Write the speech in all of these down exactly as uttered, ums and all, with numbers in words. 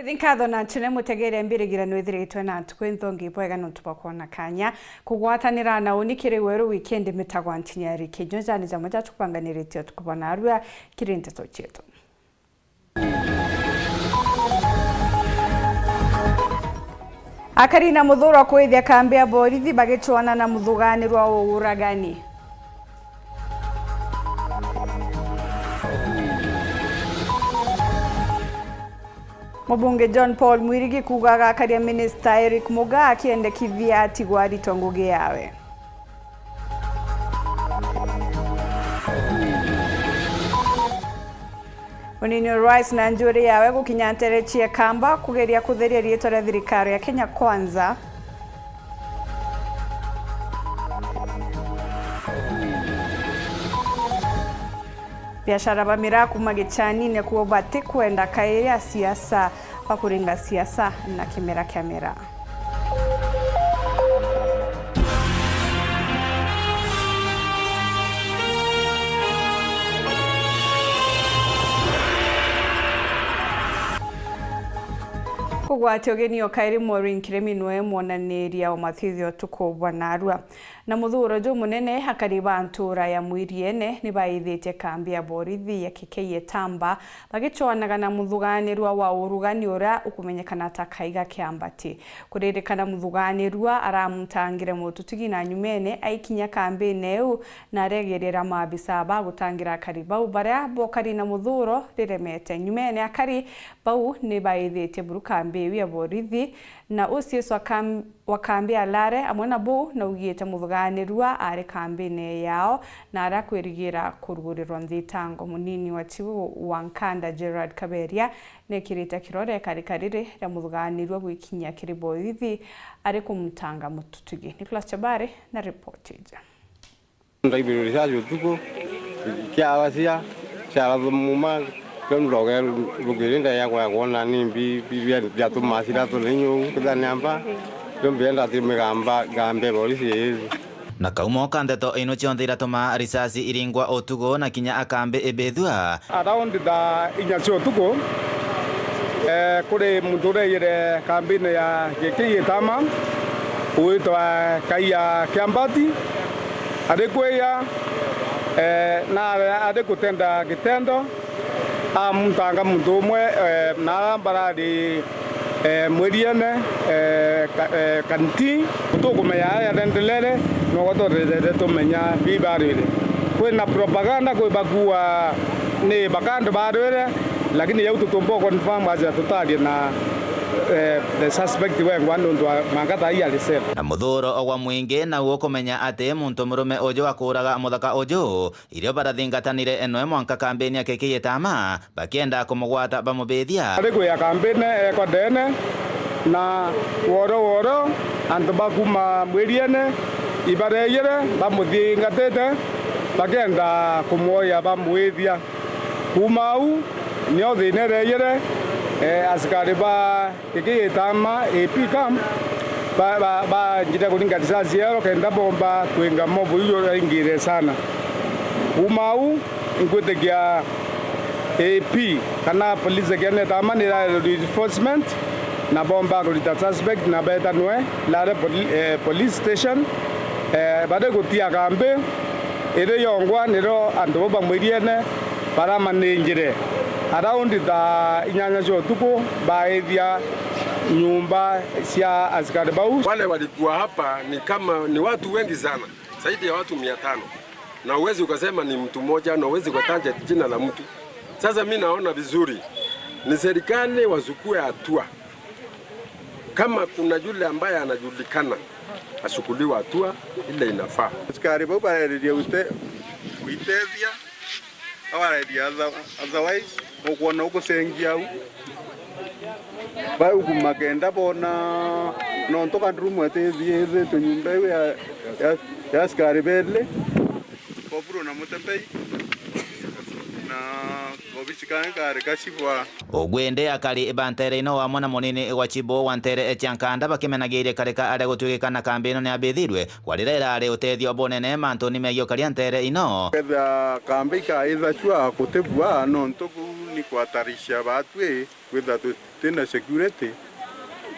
Ni nkatho na ntune mutegere mbirigirano ithiritwe na ntuku inthongi bwega nontu bwa kwona kanya kugwatanira na uni kiri weru wikendi mitagwa ntinya ya riki njonjani jamwe jatukubanganiritie utuku bwa narua kiri nteto cietu. Akari na muthuro kwithia kambi ya borithi bagicwana na muthuganirwa wa uragani. Mubunge John Paul Mwirigi kuuga agakaria minista Eric Mugaa akiendekithia atigwa aritwa ngugi yawe. Munini wa Rais na njuri yawe gukinya ntere cia Kamba kugeria kutheria riitwa ria thirikari ya Kenya Kwanza. Biashara ba miraa kuuma Gichanine kuo batikwenda kairi a siasa bakuringa siasa na kimera kia miraa. Kugwatia ugeni o kairi Maureen Kiremi niwe mwonaniria wa mathithio utuku bwa narua. Na muthuro jumunene, akari ba ntura ya Mwiriene ni baithitie kambi ya borithi ya K K Etamba bagicwanaga na muthuganirwa wa urugani uria ukumenyekana ta Kaiga Kiambati. Kuririkana muthuganirwa aramutangire mututugi na nyumene aikinya kambine iu na aregerera maabisa ba gutangira akari bau baria bokari na muthuro riremete. Nyumene akari bau ni baithitie buru kambi iu ya borithi na uciicwa kam wa kambi ya Lare amwe na buu naugite muthuganirua ari kambine yao na arakwirigira kurugurirwa nthitango. Munini wa chibu wa Nkanda Gerald Kaberia nekirite kirore karika riri ria muthuganirua gwikinyia kiri borithi ari kumutanga mututugi. Nicholas Chabari na ripoti iji. Ndaigwire risasi utuku, kiabacia, ciarathumuma, kio ndoge rugiri ndaya kwa kwona ni mbi, bi, bi, biatuma cira tuni nyuu, kithania mba, kio mbienda ti migamba, ngambe borisi ii. Na kaumo ka ndeto ino cionthe iratuma risasi iringwa utuku na kinya akambi ibithua. Around thaa inya cia utuku, eh, kuri muntu ureyire kambine ya K K Etama, witwa Kaia Kiambati, ari kwiya, eh, na ari gutenda gitendo, amutanga muntu umwe, eh, na ara barari, eh, Mwiriene, eh, ka-, eh, Kanti. Tukumenya aria yarendelere, nogwe twendete tumenya bibarwire. Kwina propaganda kwi bakua ni bakandi barwire, lakini yau tutumba confirm aja tutarie na, eh, the suspect wengwa nontu wa mwanka thaa ii ari cell. Na muthuro ogwa mwingi, nau ukumenya ati muntu murume uju akuuraga muthaka uju, irio barathingatanire enwe mwanka kambini ya K K Etama, bakienda kumugwata bamubithia. Ari kwia kambini ekwa ndene, na woro woro antu ba kuma Mwiriene ibareyire bamuthingatite, bakienda kumwoya bamwithia. Kuma au, nio thina ireyire, eh, asikari ba K K Etama A P camp, ba, ba, banjire kuringa risasi yao kenda bomba kwinga mobu iu yaingire sana. Kuma au, nkwitikia A P kana police ya Etama ni ira reinforcement, na bomba kurita suspect na betanwe Lare poli-, eh, police station, eh, bari gutia kambi iri yongwa, niro antu bau ba Mwiriene baramaningire. Around thaa inyanya cia utuku, baithia nyumba cia asikari bau. Wale walikuwa hapa ni kama, ni watu wengi sana, zaidi ya watu mia tano. Na huwezi ukasema ni mtu mmoja, na huwezi ukataja jina la mtu. Sasa mi naona vizuri ni serikali wachukue hatua. Kama kuna yule ambaye anajulikana, achukuliwe hatua ile inafaa. Asikari bau barereria gute-, gwitethia, abarereria other-, otherwise, ukwona ukucengia au. Bau kuma kenda bona, nontu ka nduru mwetithitwe nyumba iu ya, ya, ya asikari beli. Koburu na Mutembei na obisi kae kari kacibwa. Ugwende akari ba ntere ino wamwe na munini gwa chibo wa ntere cia Nkanda bakimenagirie karika aria gutuikikana kambi ino ni abithirwe, kwa riria irari utethio bunene mantuni megie ukaria ntere ino. Kethira kambi ikaithacua kutibua nontu kuu Kuhatarisha baatwi kwithirwa tutina security,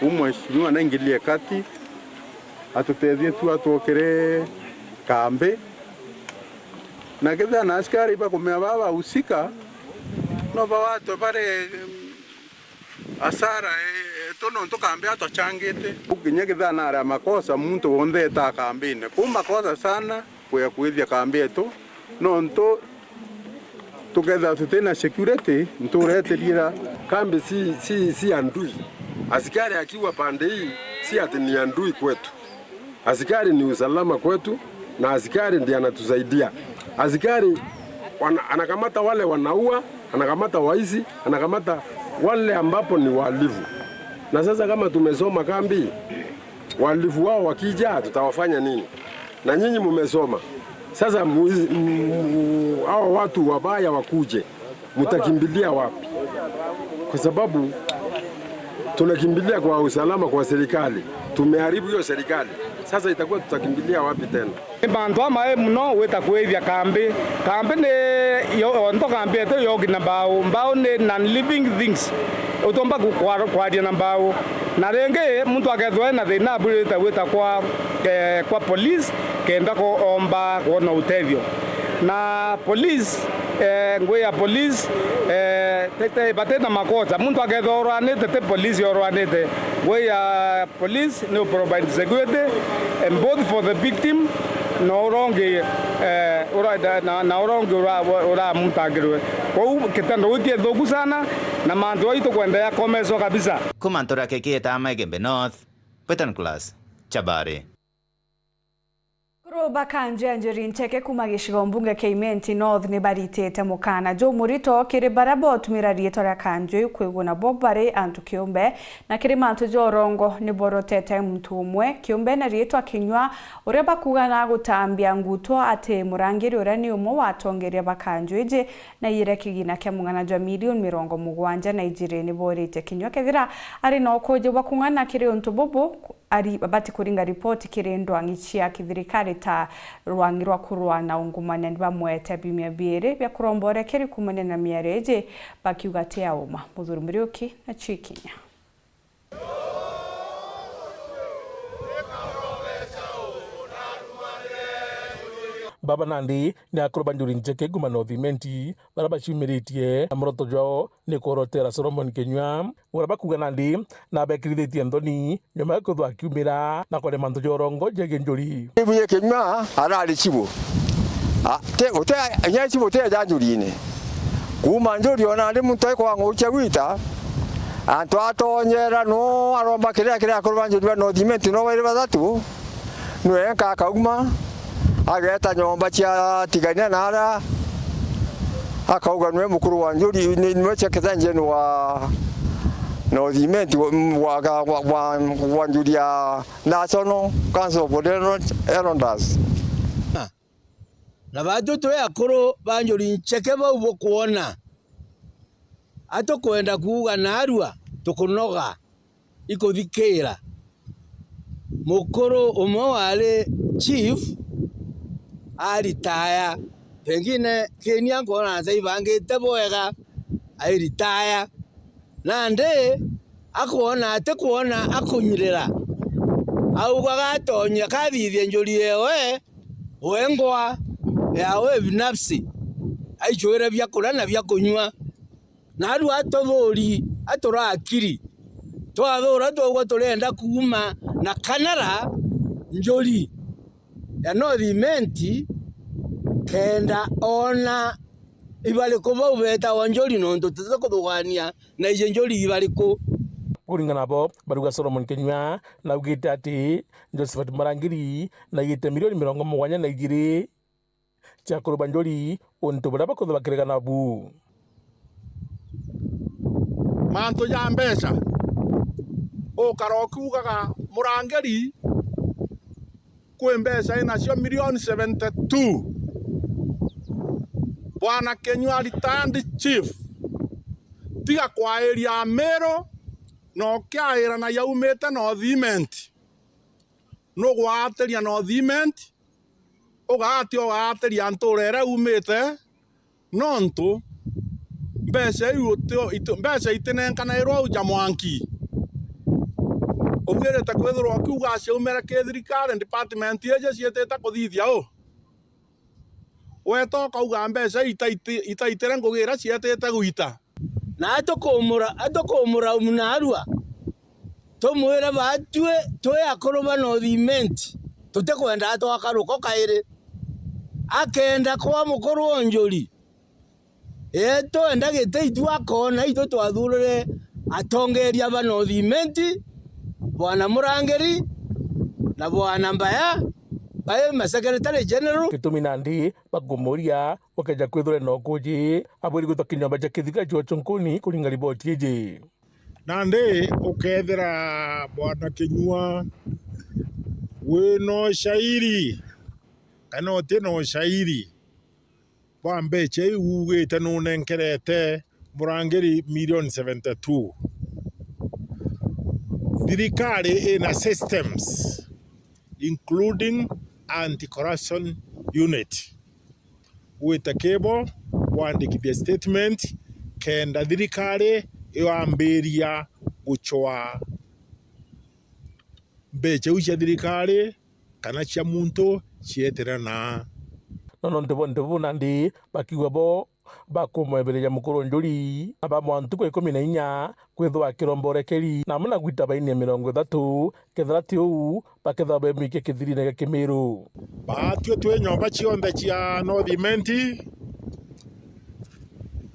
u mheshimiwa naingilie kati, atutethie tu atwokere kambi, na kethira na askari bakumea baba bahusika, no bawatwe bari, mm, hasara, eh, tu nontu kambi atwachangite. Kinya kethira nari makosa, muntu wonthe etaa kambine. Kuu makosa sana kuya kwithia kambi yetu, nontu tukethira tutina security, nturetirira. Kambi si, si, si adui. Askari akiwa pande hii, si ati ni adui kwetu. Askari ni usalama kwetu, na askari ndiye anatusaidia. Askari wana-, anakamata wale wanaua, anakamata waizi, anakamata wale ambapo ni wahalifu. Na sasa kama tumesoma kambi, wahalifu wao wakija, tutawafanya nini? Na nyinyi mumesoma. Sasa mu-, mu-, hao watu wabaya wakuje, mutakimbilia wapi? Kwa sababu tunakimbilia kwa usalama kwa serikali. Tumeharibu hiyo serikali. Sasa itakuwa tutakimbilia wapi tena? Ni mantu amai mono gwita kwithia kambi. Kambi ni yo, onto kambi yetu yogi na mbao. Mbao ni non-living things. Utumba ku-, kwa-, kwaria na mbao. Na ringi, muntu akethirwa ena thina, aburite gwita kwa, eh, kwa police, kenda koomba kwona utethio. Na police, eh, ngui ya police, eh, te, te, bati na makosa. Muntu akethirwa orwanite, ti police yorwanite. Ngui ya police ni u provide security, eh, both for the victim na uria ungi, eh, ura-, na, na uria ungi ura-, uramutangirwe. Kwou kitendo giki githuku sana, na mantu jau itukwenda yakomeswa kabisa. Kuma ntura kiki ta Igembe North, Peter Nicholas Chabari. Akuru ba kanju ya Njuri Ncheke kuma gicigo mbunge kia Imenti North ni baritite mukana jumurito kiri baria botumira riitwa ria kanju iu kwigua nabo bari antu kiumbe, na kiri mantu ja urongo ni borotete muntu umwe kiumbe na riitwa kinyua, uria bakuuga na gutambia nguto ati murangiri uria ni umwe wa atongeria ba kanju iji na aiyire kigina kia mung'ana jwa milioni mirongo mugwanja na ijiri ni booritie kinyua kethira ari na ukuuji bwa kung'ana kiri untu bubu. Ari babati kuringa ripoti kiri ndwang'i cia kithirikari ta rwang'i rwa kurwa na ungumania ni bamwete biumia biiri bia kuromba urekeri kuumania na miario iji bakiuga ti ya uma. Muthuri Muriuki na Chikinya. Baba nandi ni akuru ba Njuri Ncheke kuma North Imenti, baria baciumiritie na muroto jwao ni kworotera Solomon Kinyua, uria bakuuga nandi nabekirithitie nthoni nyuma ya kwithwa akiumira na kwaria mantu ja urongo jegie Njuri. Ibu ye Kinyua arari chibu. A, te, ute, inya chibu te ja Njurine. Kuuma Njuri ona ndi muntu aikwaa ng'uu cia gwita, antu atonyera nuu aromba kiria kiri akuru ba Njuri ba North Imenti no bairi bathatu, nwenka akauma, ageeta nyomba cia tigania na aria, akauga nwe mukuru wa Njuri, ni, nwe secretary general wa North Imenti wa, wa, wa, wa, wa Njuri ya National Council of Elders. Na baatu twi akuru ba Njuri Ncheke bau bukwona, atukwenda kuuga naarua tukunoga ikuthikira. Mukuru umwe wari chief aritaya, pengine kinia nkwona acaibangite bwega, airitaya. Nandi akwona atikwona akunyirira, augaga atonya kathithia Njuri ewe wengwa yawe binafsi, aichwire biakuria na biakunyua. Naarua atuthuuri, aturakiri, twathuura twaugwa turienda kuuma na kanara Njuri ya North Imenti, kenda oona ibariku bau beetagwa Njuri, nontu tutikuthugania na iji Njuri ibariku. Kuringana nabo, barauga Solomon Kinyua naugite ati Josephat Murangiri naigite milioni mirongo mugwanja na ijiri cia kuruba Njuri untu buria bakwithwa bakirega nabu. Mantu ja mbeca, ukara ukiugaga Murangiri kwi mbeca inacio milioni seventy two. Bwana Kinyua retired chief, tiga kwairia Amiru na ukiaira na yaumite North Imenti. Nugwatiria North Imenti, ugati ugatiria ntura iria umite, nontu Mbeca iu utio-, itu-, mbeca itinenkanairwa au ja mwanki. Ubwirite kwithirwa ukiuga ciaumire ki thirikari, department iji ciitite kuthithia u? Weta ukauga mbeca itaiti-, itaitire ngugi iria cietite gwita. Na atukumura-, atukumuraumu narua, tumwire batwi twi akuru ba North Imenti, tutikwenda twakaruka kairi. Akenda kwa mukuru wa njuri, ee, twenda giti itu akoona itu twathurire atongeria ba North Imenti, Bwana Murangiri na Bwana Mbaya, bai ma secretary general. Gitumi nandi bakumuria ukeja kwithirwa na ukuji, abwiri gwitwa kinyomba ja kithiga George Nkuni kuringa riboti iji. Nandi ukethira Bwana Kinyua wina ushairi kana utina ushairi bwa mbeca iu uugite nunenkerete Murangiri million seventy-two. Thirikari ina systems including anti-corruption unit. Wite kibo wandikithie statement kenda thirikari yambiria gucwaa mbeca iu cia thirikari kana cia muntu cietire naa. No nontu bonthe buu nandi bakiuga bo bakumwebereria mukuru njuri, na bamwaa ntuku ikumi na inya kwithirwa akiromba urekeri, na amwe na gwita bainie mirongo ithatu, kethira ti uu, bakethirwa bemikie kithirine gia Kimiru. Batwi twi nyomba cionthe cia North Imenti,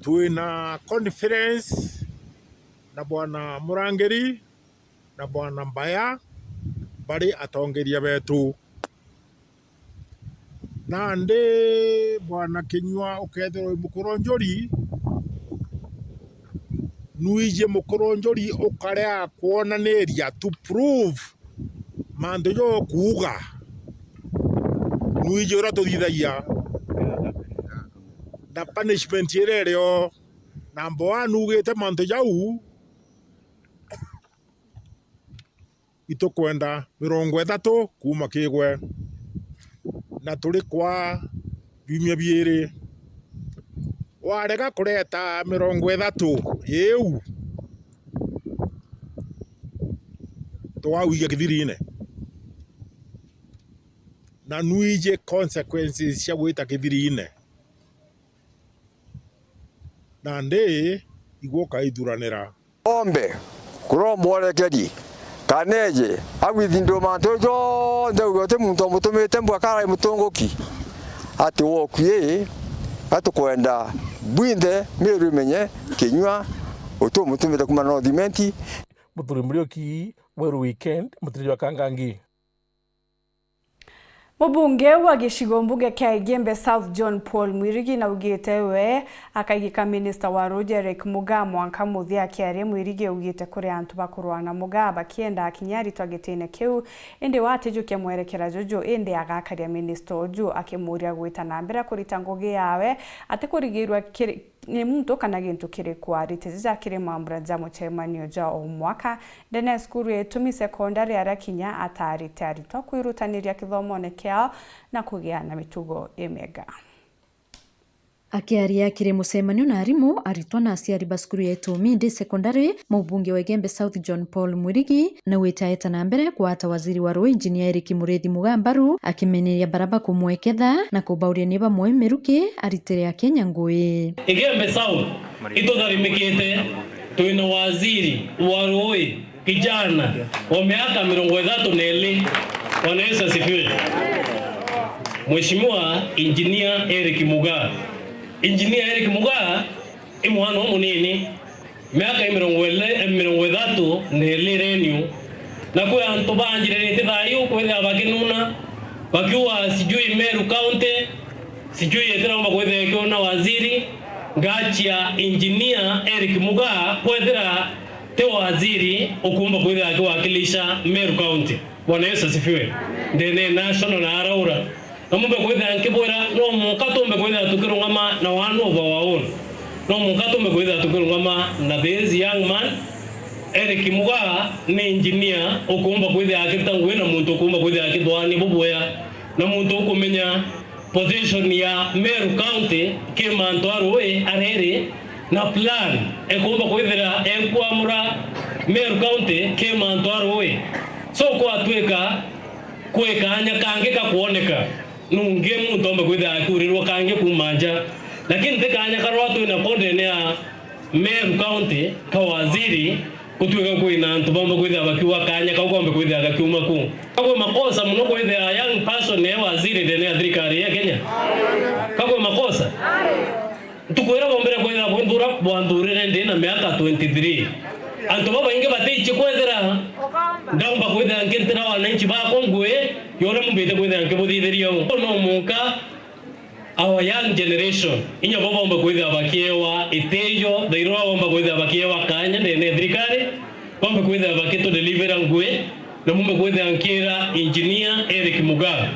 twina conference na Bwana Murangiri na Bwana Mbaya bari atongeria betu. Nandi Bwana Kinyua ukethirwa wi mukuru njuri, nwiji mukuru njuri ukarea kwonaniria to prove mantu jo kuuga. Nwiji uria tuthithagia na punishment iria irio. Number one, ugite mantu jau itukwenda mirongo ithatu kuuma kigwe, na turi kwa biumia biiri. Warega kureta mirongo ithatu iu, twawigia kithirine, na nwiji consequences cia gwita kithirine, nandi igwe ukaithuranira. Ombe kuromba urekeri, kana eje agwithindua mantu jonthe, uge uti muntu omutumite mbu akara mutunguki, ati wokui, gatukwenda bwinthe Miru imenye Kinyua uti umutumite kuma North Imenti. Muthuri Muriuki, Weru Weekend, mutiri jwa Kangangi. Mubunge wa gicigo mbunge kia Igembe South John Paul Mwirigi naugite we akaigika minista wa ruuji Eric Mugaa mwanka muthia. Akiaria, Mwirigi augite kuri antu bakurwaa na Mugaa bakienda akinya aritwa gitine kiu, indi we atijukia mwerekera juju, indi agakaria minista uju akimuria gwita na mbere kurita ngugi yawe atikurigirwa kiri ni muntu kana gintu kiriku. Arite jija kiri mambura ja mucemanio ja o mwaka ndene ya cukuru ya Itumi Sekondari aria kinya atarite aritwa kwirutaniria kithomone kiao na kugia na mitugo imiega. Akiaria kiri mucemanio na arimu, aritwa na aciari ba cukuru ya Itumi Day Secondary, mubunge wa Igembe South John Paul Mwirigi naugite aeta na mbere kwata waziri wa ruu Engineer Eric Muriithi Mugaa mbaru, akimeneria bara bakumweketha na kubauria ni bamwe miruki aritire Akenya ngui. Igembe South, itutharimikite, twina waziri wa ruu kijana wa miaka mirongo ithatu na iri. Bwana Yesu asifiwe. Mheshimiwa Engineer Eric Mugaa. Engineer Eric Mugaa i mwana umunini, miaka i mirongo iri, mirongo ithatu na iri reniu, na kwi antu banjiriritie thaa iu kwithira bakinuna, bakiuga sijui Meru County, sijui itiraumba kwithira ikiona waziri. Ngachia Engineer Eric Mugaa kwithira ti waziri ukuumba kwithira akiwakilisha Meru County. Bwana Yesu asifiwe. Ndene national na araura. Na mumbe kwithira nkibwira, no mwanka tumbe kwithira tukirungama na one of our own. No mwanka tumbe kwithira tukirungama na this young man. Eric Mugaa ni engineer ukuumba kwithira akiruta ngui na muntu ukuumba kwithira akithwania bubwea, na muntu ukumenya position ya Meru County ki mantu a rui areri, Na plan ekumba kwithira enkwamura Meru County ki mantu a ruui. So kwatwika kwi kaanya kangi ka kwoneka, nungi muntu ombe kwithira akiurirwa kangi kuuma nja. Lakini ti kaanya karwa twinako ndene ya Meru County ka waziri, gutwika kwina antu bomba kwithira bakiuga kaanya kau kombe kwithira gakiuma ku. Kakwi makosa muno kwithira young person e waziri ndene ya thirikari ya Kenya? Kakwi makosa? Ntuku iria bombire kwithira bunthura bwanthurire ndi na miaka twenty-three. Antu babaingi batiichi kwithira ndaumba kwithira nkintira wananchi bakwa ngui ya uria mumbite kwithira nkibuthithiria uu. No munka our young generation, inya bo bombe kwithira bakiewa itiyo, thairwa bombe kwithira bakiewa kaanya ndene ya thirikari, bombe kwithira bakitudelivera ngui, na mumbe kwithira nkira engineer Eric Mugaa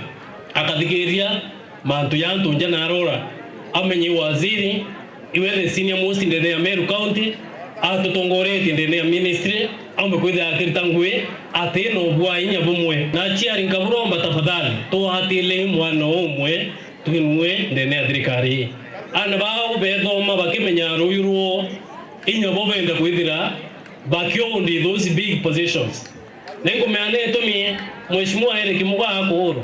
akathikiria mantu ya antu nja na arora, amenye waziri, iwe the senior most ndene ya Meru County, atutongoretie ndene ya ministry, aumbe kwithira akirita ngui, ati na ubwa inya bumwe. Na aciari nkaburomba, tafadhali, tuatile mwana umwe twinue ndene ya thirikari ii. Ana bao bethoma bakimenya ruuyu rwoo, inya bo benda kwithira bakiondi those big positions. Ninkumenya ni itumi Mheshimiwa Eric Mugaa akuurwa,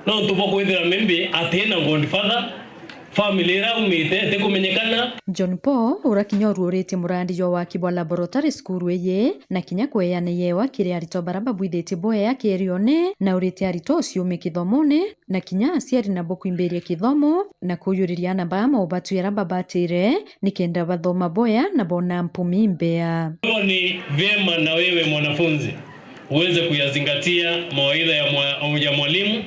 nontu bwa kwithira maybe atina godfather, family iria aumite itikumenyekana. John Paul, uria kinya uruuritie murandi jwa waki bwa laboratory cukuru iji, na kinya kweana yewa kiri aritwa baria babwithitie bwea kierione, na urite aritwa uciumi kithomone, na kinya aciari nabo kwimbiria kithomo, na kuyuriria aana baa maubatu jaria babatire, nikenda bathoma bwea na boona mpumi mbea. Kwa hivyo ni vyema na wewe mwanafunzi uweze kuyazingatia mawaidha ya mwa-, ya mwalimu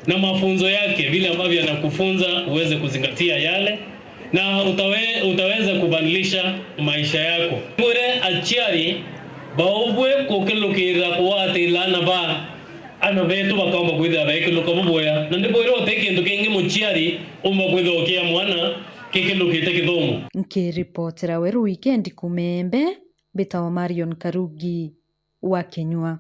na mafunzo yake, vile ambavyo anakufunza uweze kuzingatia yale, na utawe-, utaweza kubadilisha maisha yako. Ngwire aciari baubwe kukilukirira kuwatila aana ba, aana betu bakaumba kwithira bekiluka bubwea, na ndibwire uti kintu kingi muciari umba kwithira ukia mwana kikilukite kithomo. Nkiripotera Weru Weekend kuuma Embe, mbitawa Marion Karugi wa Kinyua.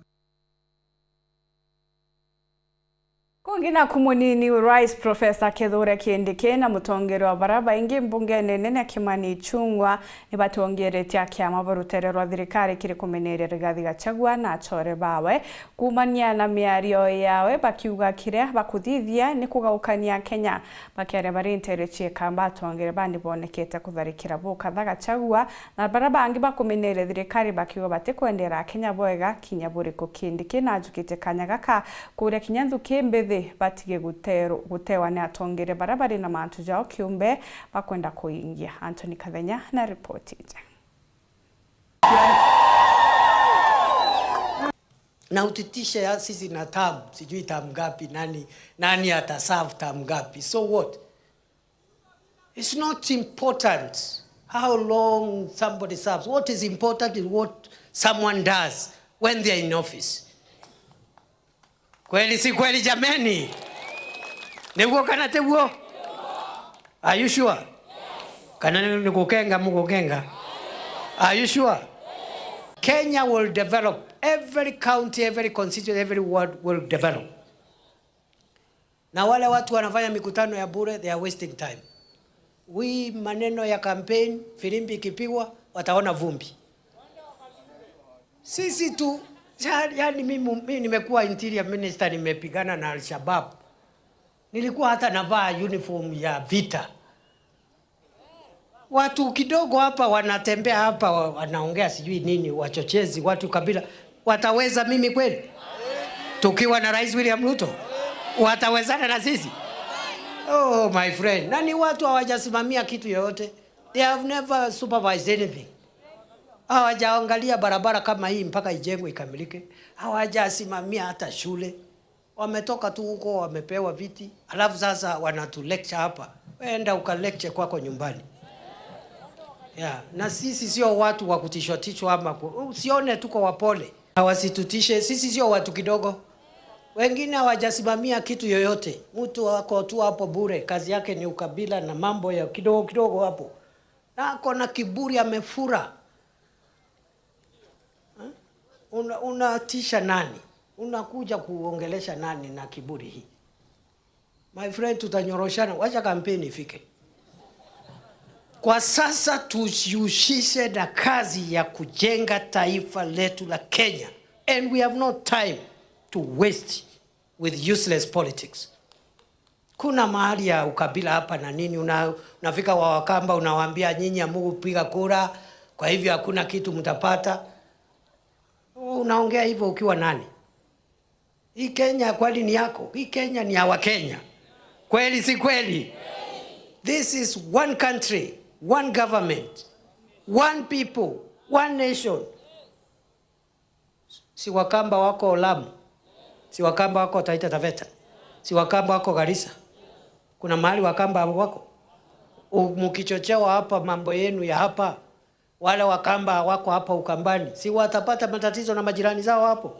Kungi naku munini Rais Professor Kithure Kindiki na mutongeria wa baria baingi mbungene nene Kimani Ichung'wa nibatongeretie akiama ba rutere rwa thirikari kiri kumeneria Rigathi Gachagua na achore bawe kuumania na miario yawe, bakiuga kiria bakuthithia ni kugaukania Kenya. Bakiaria bari nteere cia Ikamba, atongere bandi bonekete kutharikira bukatha Gachagua, na baria bangi bakumeneria thirikari bakiuga batikwendera Akenya bwega kinya buriku. Kindiki najukitie kanya gaka kuuria kinya nthuki mbithi batige guteru-, gutewa ni atongere baria bari na mantu jao kiumbe bakwenda kuingia. Anthony Kathenya na ripoti iji. Na utitishe ya sisi na term, sijui term ngapi, nani, nani ata serve term ngapi. So what? It's not important how long somebody serves. What is important is what someone does when they are in office. Kweli si kweli, jameni? Niguo kana tiguo? Are you sure? Kana ni, ni gukenga mugukenga? Are you sure? Kenya will develop. Every county, every constituency, every ward will develop. Na wale watu wanafanya mikutano ya bure, they are wasting time. Hii maneno ya campaign, firimbi ikipigwa, wataona vumbi. Sisi tu, ya-, yani mimi, mimi nimekuwa interior minister, nimepigana na Al-Shabaab. Nilikuwa hata navaa uniform ya vita. Watu kidogo hapa wanatembea hapa, wa-, wanaongea sijui nini, wachochezi, watu kabila. Wataweza mimi kweli? Tukiwa na Rais William Ruto? Watawezana na sisi? Oh, my friend. Na ni watu hawajasimamia kitu yoyote. They have never supervised anything. Hawajaangalia barabara kama hii mpaka ijengwe ikamilike. Hawajasimamia hata shule. Wametoka tu huko, wamepewa viti, alafu sasa wanatu lecture hapa. Wewe enda uka lecture kwako nyumbani. Yeah, na sisi sio watu wa kutishwa tishwa ama ku-, usione tuko wapole. Na wasitutishe, sisi sio watu kidogo. Wengine hawajasimamia kitu yoyote. Mtu ako tu hapo bure, kazi yake ni ukabila na mambo ya kidogo kidogo hapo. Na ako na kiburi, amefura. Eh? Una-, unatisha nani? Unakuja kuongelesha nani na kiburi hii? My friend, tutanyoroshana. Wacha kampeni ifike. Kwa sasa tujihusishe na kazi ya kujenga taifa letu la Kenya, and we have no time to waste with useless politics. Kuna mahali ya ukabila hapa na nini, una-, unafika wa Wakamba unawaambia, "Nyinyi hamukupiga kura, kwa hivyo hakuna kitu mtapata." Unaongea hivyo ukiwa nani? Hii Kenya kweli ni yako? Hii Kenya ni ya Wakenya. Kweli si kweli? This is one country, one government, one people, one nation. Si Wakamba wako Lamu? Si Wakamba wako Taita Taveta? Si Wakamba wako Garissa? Kuna mahali Wakamba wako? U-, mkichochewa hapa mambo yenu ya hapa, wale Wakamba wako hapa Ukambani, si watapata matatizo na majirani zao hapo?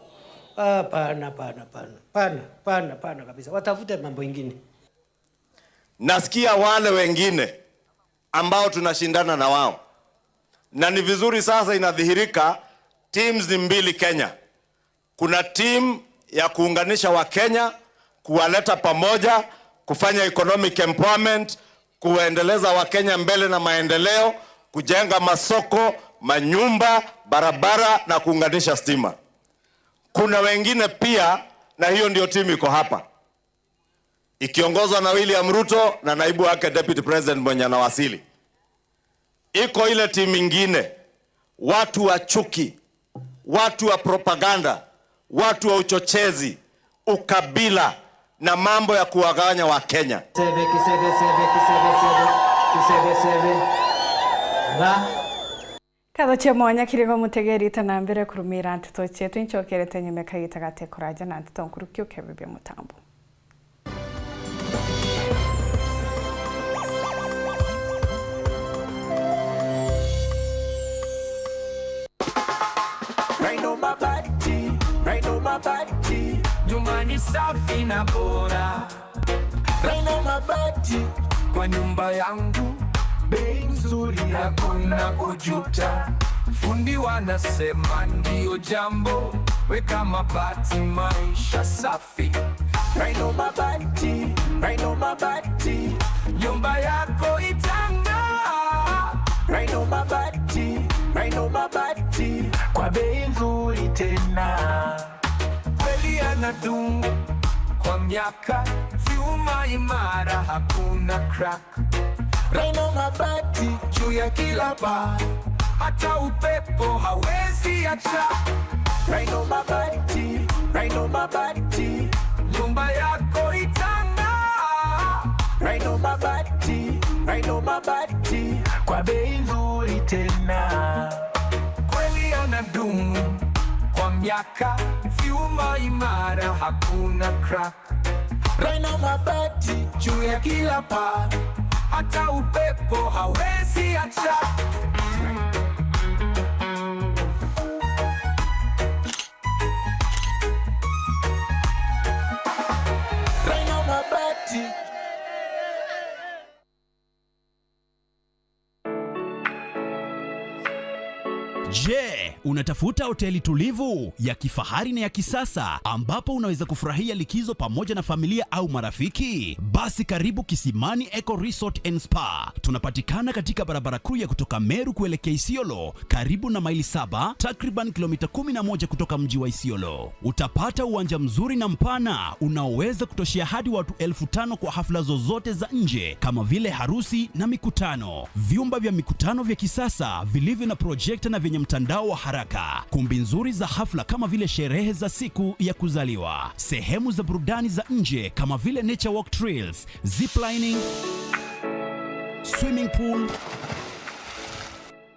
Hapana, hapana, hapana, hapana, hapana, hapana kabisa. Watafute mambo ingine. Nasikia wale wengine ambao tunashindana na wao, na ni vizuri sasa inadhihirika, teams ni mbili Kenya. Kuna team ya kuunganisha Wakenya, kuwaleta pamoja, kufanya economic empowerment, kuendeleza Wakenya mbele na maendeleo, kujenga masoko, manyumba, barabara na kuunganisha stima. Kuna wengine pia, na hiyo ndio timu iko hapa, ikiongozwa na William Ruto na naibu wake Deputy President mwenye anawasili. Iko ile timu ingine, watu wa chuki, watu wa propaganda, watu wa uchochezi, ukabila na mambo ya kuwagawanya Wakenya. Seve, kiseve, seve, kiseve, seve, kiseve, seve. Ra. Nkatho cia mwanya kiri gwa mutegeri, ta na mbere kurumira nteto cietu, incokerete nyuma kagita gate kuraja na nteto nkuruki ukebibia mutambo. Rhino Mabati, Rhino Mabati, nyumba ni safi na bora. Rhino Mabati kwa nyumba yangu, bei nzuri, hakuna kujuta. Fundi wanasema ndio jambo, weka mabati, maisha safi. Rhino Mabati, Rhino Mabati, nyumba yako itang'aa. Rhino Mabati, Rhino Mabati, kwa bei nzuri tena. Kweli yanadumu kwa miaka, vyuma imara, hakuna crack. Rhino Mabati juu ya kila paa, hata upepo hawezi acha. Rhino Mabati, Rhino Mabati, nyumba yako itang'aa. Rhino Mabati, Rhino Mabati, kwa bei nzuri tena. Kweli yanadumu kwa miaka, vyuma imara, hakuna crack. Rhino Mabati juu ya kila paa, hata upepo hawezi acha. Rhino Mabati. Je, unatafuta hoteli tulivu, ya kifahari na ya kisasa ambapo unaweza kufurahia likizo pamoja na familia au marafiki? Basi karibu Kisimani Eco Resort and Spa. Tunapatikana katika barabara kuu ya kutoka Meru kuelekea Isiolo, karibu na Maili Saba, takriban kilomita kumi na moja kutoka mji wa Isiolo. Utapata uwanja mzuri na mpana unaoweza kutoshea hadi watu elfu tano kwa hafla zozote za nje kama vile harusi na mikutano. Vyumba vya mikutano vya kisasa vilivyo na projekta na vyenye mtandao wa haraka. Kumbi nzuri za hafla kama vile sherehe za siku ya kuzaliwa. Sehemu za burudani za nje kama vile nature walk trails, ziplining, swimming pool,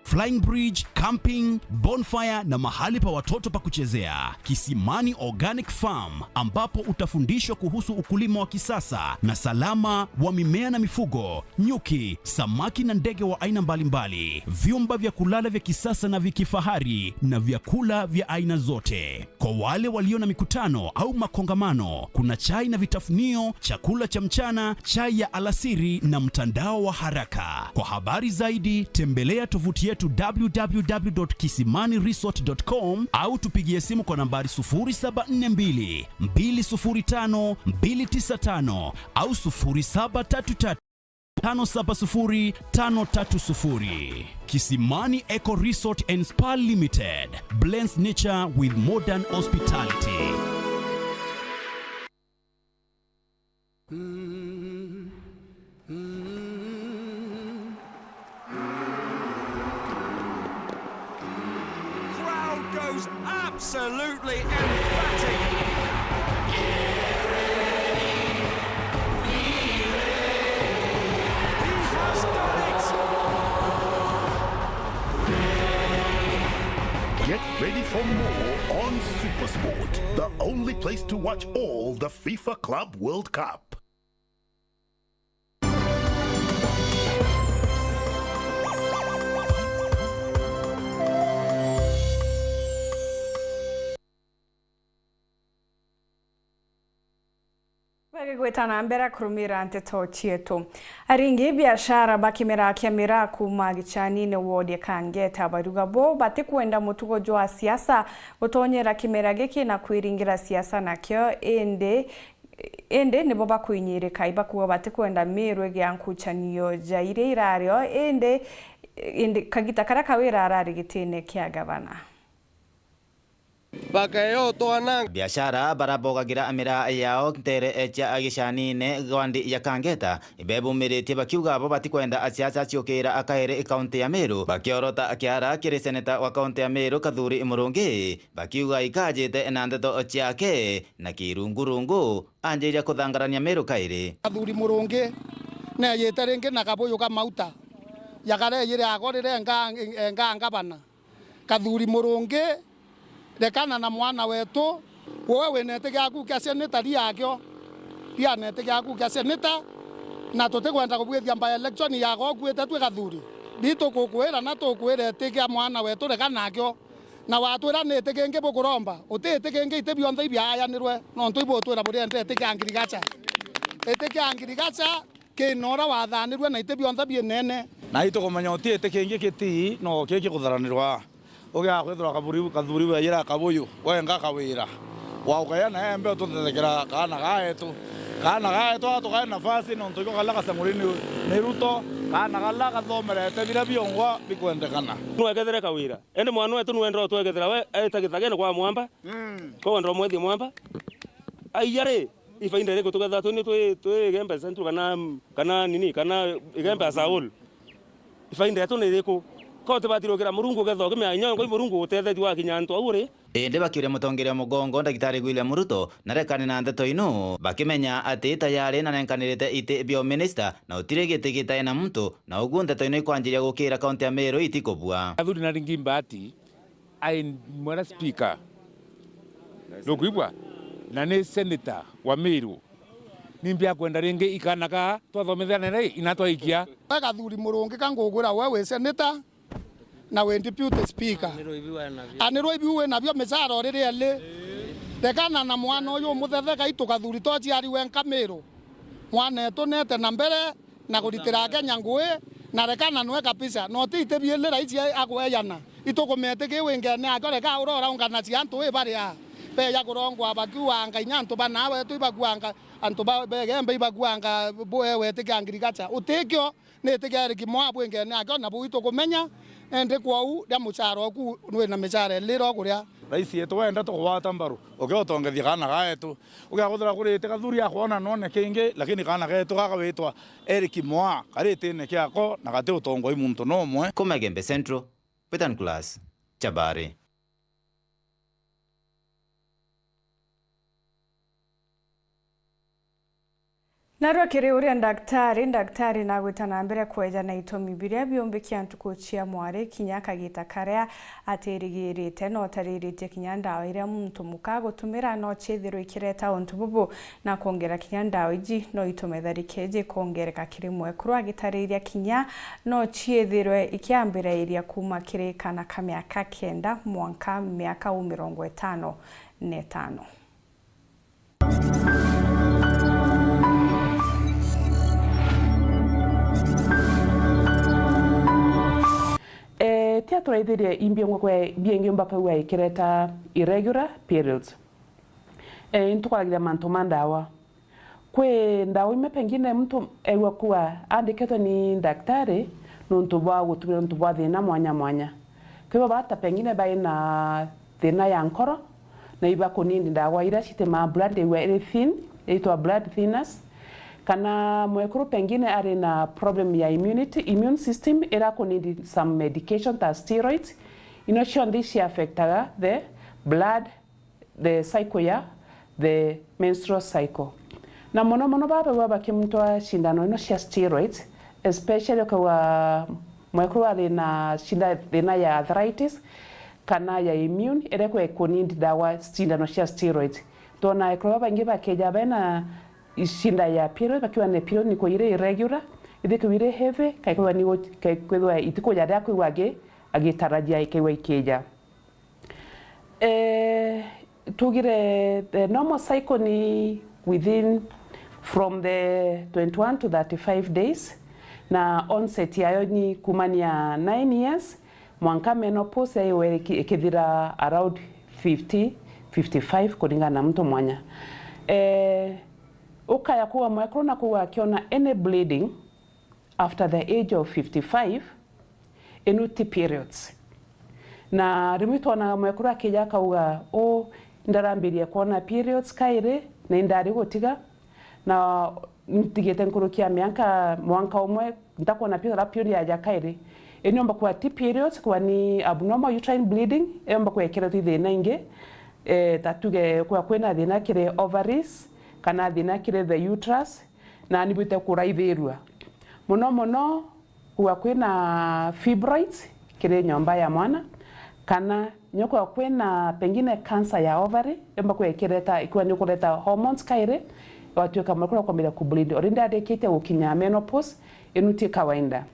flying bridge, camping, bonfire na mahali pa watoto pa kuchezea. Kisimani Organic Farm, ambapo utafundishwa kuhusu ukulima wa kisasa na salama wa mimea na mifugo, nyuki, samaki na ndege wa aina mbalimbali, vyumba vya kulala vya kisasa na vya kifahari na vyakula vya aina zote. Kwa wale walio na mikutano au makongamano, kuna chai na vitafunio, chakula cha mchana, chai ya alasiri na mtandao wa haraka. Kwa habari zaidi, tembelea tovuti yetu w w w dot kisimani resort dot com au tupigie simu kwa nambari sufuri saba nne mbili, mbili sufuri tano, mbili tisa tano au sufuri saba tatu tatu. tano saba sufuri tano tatu sufuri. Kisimani Eco Resort and Spa Limited blends nature with modern hospitality. Crowd goes absolutely emphatic. He has done it. Get ready for more on SuperSport, the only place to watch all the FIFA Club World Cup. Bagigwita na mbere kurumira nteto cietu. Aringi biashara ba kimera kia miraa kuuma Gicanine ward ya Kangeta bariuga bo batikwenda mutugo jwa siasa gutonyera kimera giki na kwiringira siasa nakio, indi Indi nibo bakuinyirika, ibakuuga batikwenda Miru igia nkuchanio ja iria irario, indi, indi kagita karia Kawira arari gitine kia gavana. Bakeyotwana. Biashara bara bogagira miraa yao ntere cia Gicanine ward ya Kangeta, ibebumiritie bakiuga bo batikwenda asiasa ciukira akairi kaunti ya Miru, bakiorota kiara kiri seneta wa kaunti ya Miru Kathuri Murungi, bakiuga ikajite na ndeto ciake na kirungurungu anjiria kuthangarania Miru kairi. Kathuri Murungi neejite ringi na kabuyu ka mauta, jakarejire ago rirenga, enga ngavana. Kathuri Murungi, rekana na mwana wetu, we wina iti giaku kia seneta, ria akio, ria na iti giaku kia seneta, na tutikwenda kubwithia by election ya gokuite twi Kathuri. Ri tukukwira na tukwira iti kia mwana wetu, rekana nakio. Na watwira ni iti kingi bukuromba, uti iti kingi, iti bionthe ibiayanirwe, nontu ibutwira burienda iti kia ngirigacha. Iti kia ngirigacha kina uria wathanirwe na iti bionthe biinene. Na itukumenya uti iti kingi kiti no ki kikutharanirwa. Ugia kwithirwa kaburi, kathuri weyira kabuyu, wenga Kawira. Wa ukaya na embe ututhethekera kaana gaetu. Kaana gaetu atukae nafasi nontu iko kala kasang'uri ni, ni Ruto, kaana kala kathomerete biria biongwa bikwendekana. Nwekethire Kawira. Indi mwana wetu nwenda utwekethera we aita githagene kwa mwamba. Mm. Kwa wenda umwethie mwamba. Aiya ri, ibainda iriku tukethira twi ni twi, twi Igembe Central kana, kana nini, kana Igembe as a whole? Ibainda yetu ni iriku? Ko utibatire ukira Murungu ukethira ukimenya inya ngoi Murungu utethetie wakinya antu au uri. Indi bakiuria mutongeria mugongo Ndagitari William Ruto narekane na ndeto ino, bakimenya ati tayari nanenkanirite iti bia uminista na utiri giti gitae na muntu, na uguo ndeto ino ikwanjiria gukira kaunti ya Meru itikubua. Athuri na ringi mbati ai mwera speaker. Nukwigua? Na ni senator wa Meru. Ni mbia kwenda ringi ikana ka twathomithania ri ina twaikia. We Kathuri Murungi ka ngugwira we wi senator na wi deputy speaker. Anirwe ibiu wina bio micara uriri eli. Rekana na mwana uyu umuthetheka itu Kathuri to ciari wenka Meru. Mwana etu nete na mbere na kuritira Akenya ngui, na rekana nwe kabisa. No ti iti biili raisi a-, akweyana. Itukumeti ki wingene akio, reka urora ungana cia antu wi baria. Beja kurongwa bakiuanga inya antu bana wetu ibakuanga, antu ba, begembe ibakuanga bue wetikia ngirigacha. Utikio, ni itikia Eric Moa bwingene akio, na buu itukumenya, indi kwou ria muchara oku nwina michara iliro kuria. Raisi yetu wenda tukugwata mbaru, ukiotongethia kaana gaetu. Ugiakuthira kurite Kathuri akwona none kingi, lakini kaana getu gaka witwa Eric Moa, karitine kiako na gati utongoi muntu nomwe. Kuma Igembe Central, Peter Nicholas, Chabari. Narua kiri uria ndaktari, ndaktari nagwita na mbere kweja na itumi biria biumbikia ntuku cia mwari kinya kagita karia atirigirite, na utariritie kinya ndawa iria muntu muka agutumira no ciithirwe ikireta untu bubu, na kwongera kinya ndawa iji no itume tharike iji kwongereka kiri mwekuru agitariria kinya no ciithirwe ikiambirairia kuuma kiri kana ka miaka kenda mwanka miaka u mirongo itano na itano. Eh, tia turaithirie imbiongwe kwe biengi mbakau aikireta irregular periods. Eh, ntukwaragiria mantu ma ndawa. Kwi ndawa imwe pengine muntu egua kuwa andikitwe ni daktari nuntu bwa gutumira nuntu bwa thina mwanya mwanya. Kwi bo bata pengine bai na thina ya nkoro, na iba kunindi ndawa iria citimaa blood, igua iri thin, itwa blood thinners. Kana mwekuru pengine ari na problem ya immunity, immune system, ira kunindi some medication ta steroids. Ino cionthe ici affectaga the blood, the cycle ya the menstrual cycle. Na mono mono baba bagua bakimutwa cindano ino cia steroids, especially ukauga mwekuru ari na cinda, thina ya arthritis kana ya immune, ire kwe kunindi ndawa cindano cia steroids. Twona ekuru babaingi bakeja bena icinda ya period, bakiwa ne period ni kuiri irregular, ithikiwa iri heavy, kaikwa ni kwithwa itikuja ria kwigwa agi-, agitarajia ikeigwa ikija. Eh, tugire the normal cycle ni within from the twenty-one to thirty-five days, na onset yayo ni kumania nine years, mwanka menopause yayo iki-, ikithira around fifty, fifty-five, kuringana na muntu mwanya. Eh, ukaya kuwa mwekuru na kuwa akiona any bleeding, after the age of fifty-five, inu ti periods. Na rimwe twonaga mwekuru akija akauga, "U, ndarambirie kwona periods kairi, na indari gutiga, na ntigite nkuruki ya mianka, mwanka umwe, ntakwona period, alafu period yaja kairi." Inu yomba kuwa ti periods, kuwa ni abnormal uterine bleeding, yomba kwekeretwa ithina ingi, eh, ta tuge kwa kwina thina kiri ovaries, kana thina kiri the uterus, na nibwite kuraithirua. Mono mono, kuga kwina fibroids kiri nyomba ya mwana, kana nyo kuga kwina pengine cancer ya ovary, yomba kuga ikireta, ikiwa ni kureta hormones kairi, igatuika mwekuru akwambiriria kubleed. Already arikitie gukinya menopause, inu ti kawaida.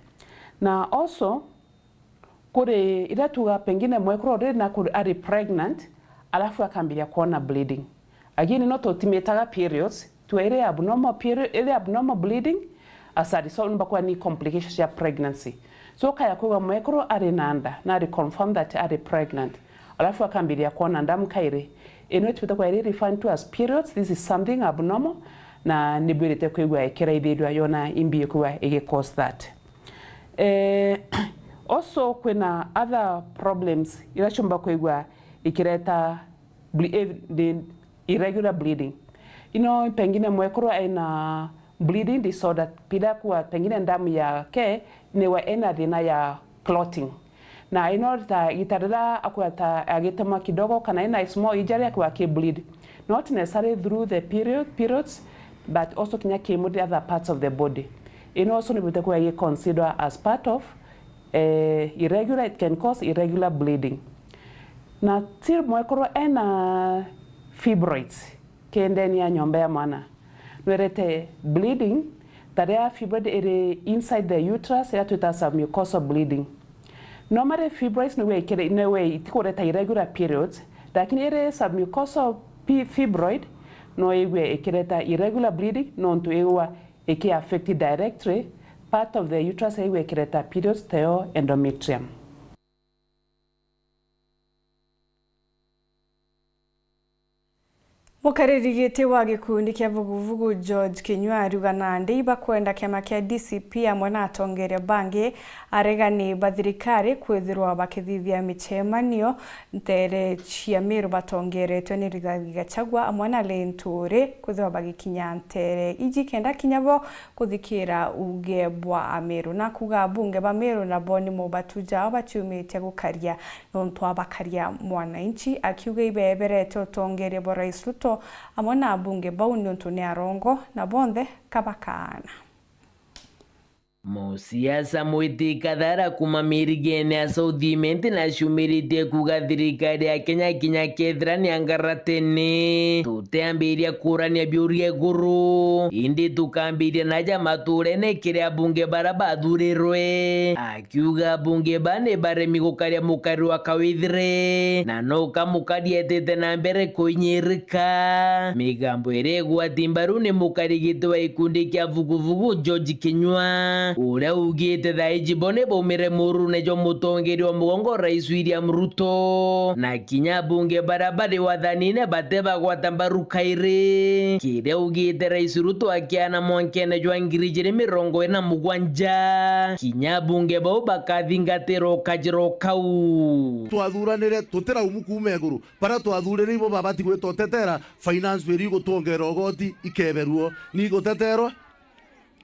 Na also, kuri iria tuga pengine mwekuru already na kuri ari pregnant, alafu akambiria kwona bleeding. Again, no tutimitaga periods, tuga iri abnormal period, iri abnormal bleeding, as a result, numba kuwa ni complications cia pregnancy. So, ukaya kuga mwekuru ari na nda, na ari confirm that ari pregnant, alafu akambiria kwona ndamu kairi. Ino itwita kwa iri referred to as periods, this is something abnormal, na nibwirite kwigua ikiraithirua yona imbi kwigua igi cause that. Eh, also, kwina other problems iria ciumba kwigua ikireta ble-, eh, the irregular bleeding. Ino pengine mwekuru ena bleeding disorder, pida kuwa pengine damu yake niwa ena thina ya clotting. Na ino ta gita riria akwata agitemwa kidogo, kana ena small injury, akwa ki bleed. Not necessarily through the period, periods, but also kinya ki the other parts of the body. Ino also nibwite kuwa gi consider as part of, eh, irregular, it can cause irregular bleeding. Na ti mwekuru ena fibroids, ki ndeni ya nyomba ya mwana. Nwirete bleeding, ta riria fibroid iri inside the uterus, iria twita submucosal bleeding. Normally fibroids niwe ikire-, niwe itikureta irregular periods, lakini iri submucosal pi-, fibroid no igue ikireta irregular bleeding, nontu igwa iki affect directly part of the uterus, igwe ikireta periods, teo endometrium. Mukariri giti wa gikundi kia vuguvugu George Kinyua ariuga nandi ibakwenda kiama kia D C P amwe na atongeria bangi aregani ba thirikari kwithirwa bakithithia micemanio nteere cia Meru batongeretwe ni Rigathi Gachagua amwe na Linturi kwithirwa bagikinya nteere iji kenda kinya bo kuthikira uuge bwa Ameru. Na kuuga abunge ba Meru nabo nimo batu jao baciumitie gukaria nontu abakaria mwananchi, akiuga ibeberete utongeria bwa Rais Ruto amwe na abunge bau niuntu ni arongo na bonthe kabakaana. Musiasa Mwiti Kathara kuuma Mirigene ya South Imenti naciumiritie kuuga thirikari ya Kenya kinya kethira ni angaratene, tutiambiria kuurania biuria iguru, indi tukambiria naja maturene kiri abunge bara bathurirwe. Akiuga abunge ba ni baremi gukaria mukari wa kawithire, na no kamukari etite na mbere kuinyirika. Migambo iria igwati mbaru ni mukari giti wa gikundi kia vuguvugu George Kinyua. uria ugite thaiji bo ni baumire murune jwa mutongeria wa mugongo Rais William Ruto, na kinya abunge baria bari wathanine bate bagwata mbaru kairi kiria ugite Rais Ruto akiana mwankene jwa ngiri ijiri mirongo iri na mugwanja, kinya abunge bau bakathingatirwa ukajira ukau. Twathuranire tutiraumu kuuma iguru, bara twathurire ibo babati gwita utetera finance bill igutwongera ugoti ikeberua ni iguteterwa.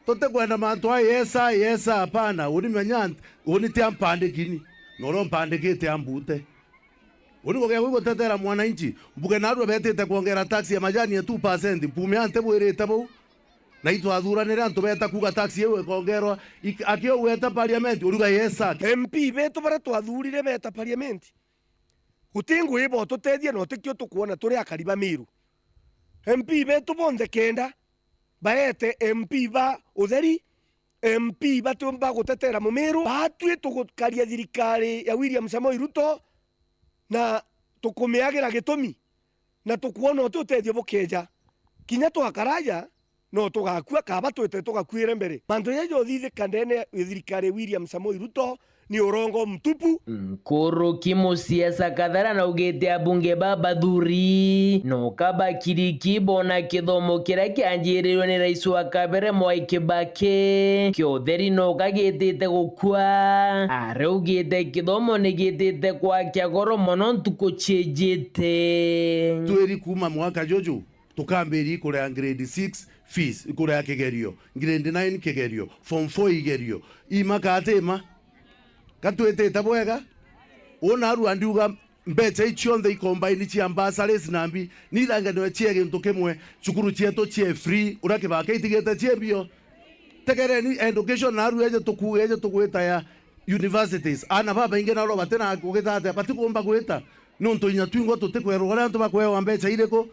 Tutikwenda mantu a yesa yesa, hapana. Uni menya nti, uni ti ampandikini, na uria umpandikite ambute. Uni kugia gwi gutetera mwananchi, mbuge narua betite kwongera tax ya majani ya two percent, mpume ante bwirite bau? Na itwathuranire antu beta kuga tax iu ikongerwa, ik-, aki ugweta parliament, uruga yesa. M P betu baria twathurire beta parliament, guti ngui botutethia na utikio tukwona turi akari ba Miru. M P betu bonthe kenda baete M P ba utheri, M P batiumba gutetera Mumiru. Batwi tugukaria thirikari ya William Samoei Ruto na tukumiagira gitumi, na tukwona uti utethio bukeja. Kinya twakaraja, no tugakua, kaba twite tugakuire mbere. Mantu jaja jothithika ndene ya thirikari ya William Samoei Ruto ni urongo mtupu. Nkuruki musiasa Kathara naugite abunge ba bathuri no kabakiriki bona kithomo kiria kianjirirwe ni rais wa kabere Mwai Kibaki kia utheri no kagitite gukua. Araugite kithomo ni gitite kwakia goro mono ntuku ciijite. Twiri kuuma mwaka juju tukambiria ikurea grade six fees, ikurea kigerio, grade nine kigerio, form four igerio. Imaka atima? Ka twitite bwega? Una arua ndiuga mbecha ici cionthe ikombaini cia bursaries na mbi, ni iranganwe cie gintu kimwe, cukuru cietu cie free, uria Kibaki itigite cie mbio. Tegereni education naru eje tukuge, eje tugwita ya universities. Ana babaingi naro batina kugita atia, batikumba gwita. Niuntu inya twingwa tutikwerwa uria antu bakwewa mbecha iriku.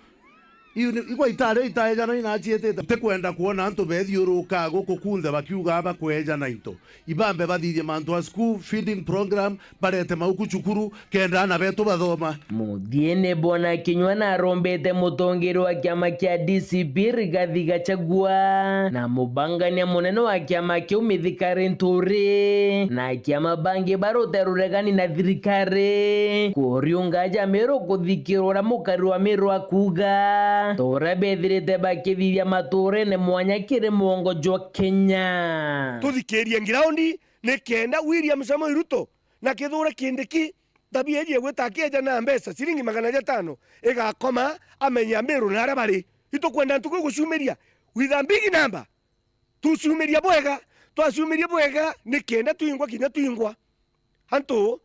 Iu ni, igwa itari itaejana inaciitite. Tutikwenda kwona antu bethiurukaa guku kunthe bakiugaa bakweejana into. Ibambe bathithie mantu a school feeding program, barete mauku cukuru, kenda ana betu bathoma. Muthiene, Bwana Kinyua narombete mutongeria wa kiama kia D C P Rigathi Gachagua na mubangania munene wa kiama kiu Mithika Linturi na kiama bangi barute ruregani na thirikari kuriunga aja Miru kuthikirwa uria mukari wa Miru akuuga, ta uria bethirite bakithithia maturene mwanya kiri mwongo jwa Kenya. Tuthikirie ngiraundi ni kenda William Samoei Ruto na Kithure Kindiki, tabia iji ya gwita akieja na mbeca ciringi magana jatano igakoma, amenye Amiru na aria bari. Itukwenda ntuku iguciumiria with a big number. Tuciumiria bwega, twaciumiria bwega ni kenda twingwa kinya twingwa. Antu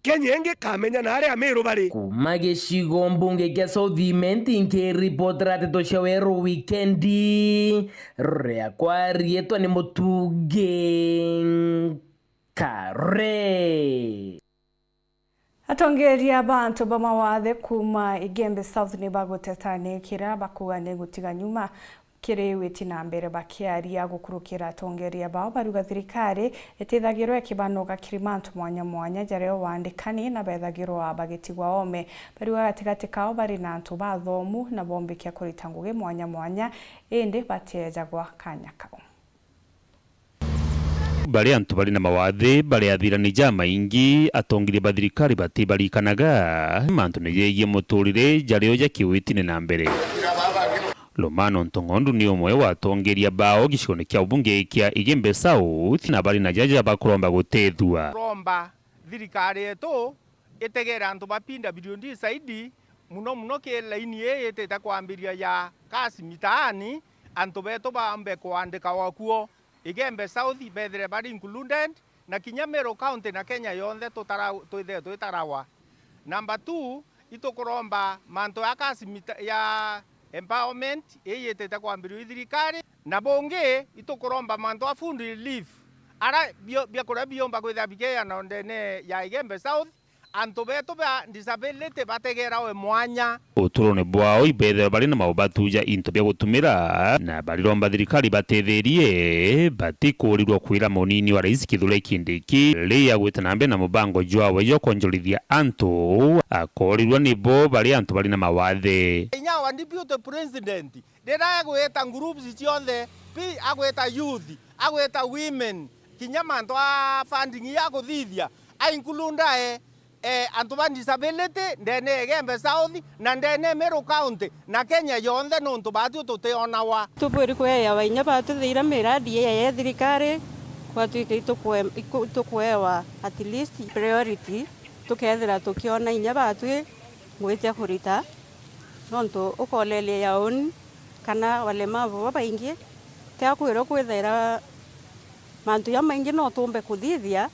Kenya ingi kamenya na aria Amiru bari. Kuuma gicigo mbunge kia South Imenti, nkiripotera nteto cia Weru Wikendi, riakwa riitwa ni Mutungi Kare. Atongeria ba antu ba mawathe kuuma Igembe South ni baguteta ni kira bakuuga ni gutiga nyuma kiri witi na mbere. Bakiaria gukurukira atongeria bao, bariuga thirikari itithagirwa ikibanoga kiri mantu mwanya mwanya jaria o wandikani na bethagirwa bagitigwa oome. Bariuga gatigati kao bari na antu bathomu na bombikia kurita ngugi mwanya mwanya, indi batiejagwa kanya kau. Bari antu bari na mawathe bari athirani jamaingi, atongeria ba thirikari batibarikanaga mantune jegie muturire jario ja kiwitine na mbere. Lomano Ntong'ondu ni umwe wa atongeria bao gicigone kia ubunge kia Igembe South, na bari na jaja bakuromba gutethua. Kuromba thirikari yetu itegere antu ba P W D zaidi, muno muno ki laini ii yitite kwambiria ya kazi mitaani, antu betu baambe kuandikawa kuo. Igembe South bethire bari included, na kinya Meru County na Kenya yonthe tutara-, twithire twitarawa. Number two, itukuromba mantu ya kazi mita-, ya empowerment ii yitite kwambiria i thirikari. Na bungi, itukuromba mantu a food relief, ara bio-, biakuria biumba kwithira bikeejanwa ndene ya Igembe South, antu betu ba disability bategerawe mwanya. Uturone bwao ibethirwa bari na maubatu ja into bia gutumira, na bariromba thirikari batethirie, batikuurirwa kwira munini wa rais Kithure Kindiki riria agwite na mbere na mubango jwawe jwa kwonjorithia antu, akoorirwa nibo bari antu bari na mawathe. Inya wa deputy president, riria egwita groups cionthe, Pi agwita youth, agwita women, kinya mantu a funding ya kuthithia, a include ae, eh, antu ba disability ndene ya Igembe South na ndene ya Meru County na Kenya yonthe, nontu baatwi tutionawa. Tubwiri kueewa inya baatwi thaira miradi ya, ya thirikari, kwatwika itukue-, iku-, itukuewa at least priority, tukethira tukiona inya baatwi ngui cia kurita, nontu ukolelia yauni kana walemavu babaingi, tiakwirwa kwithaira mantu jamaingi no tuumbe kuthithia,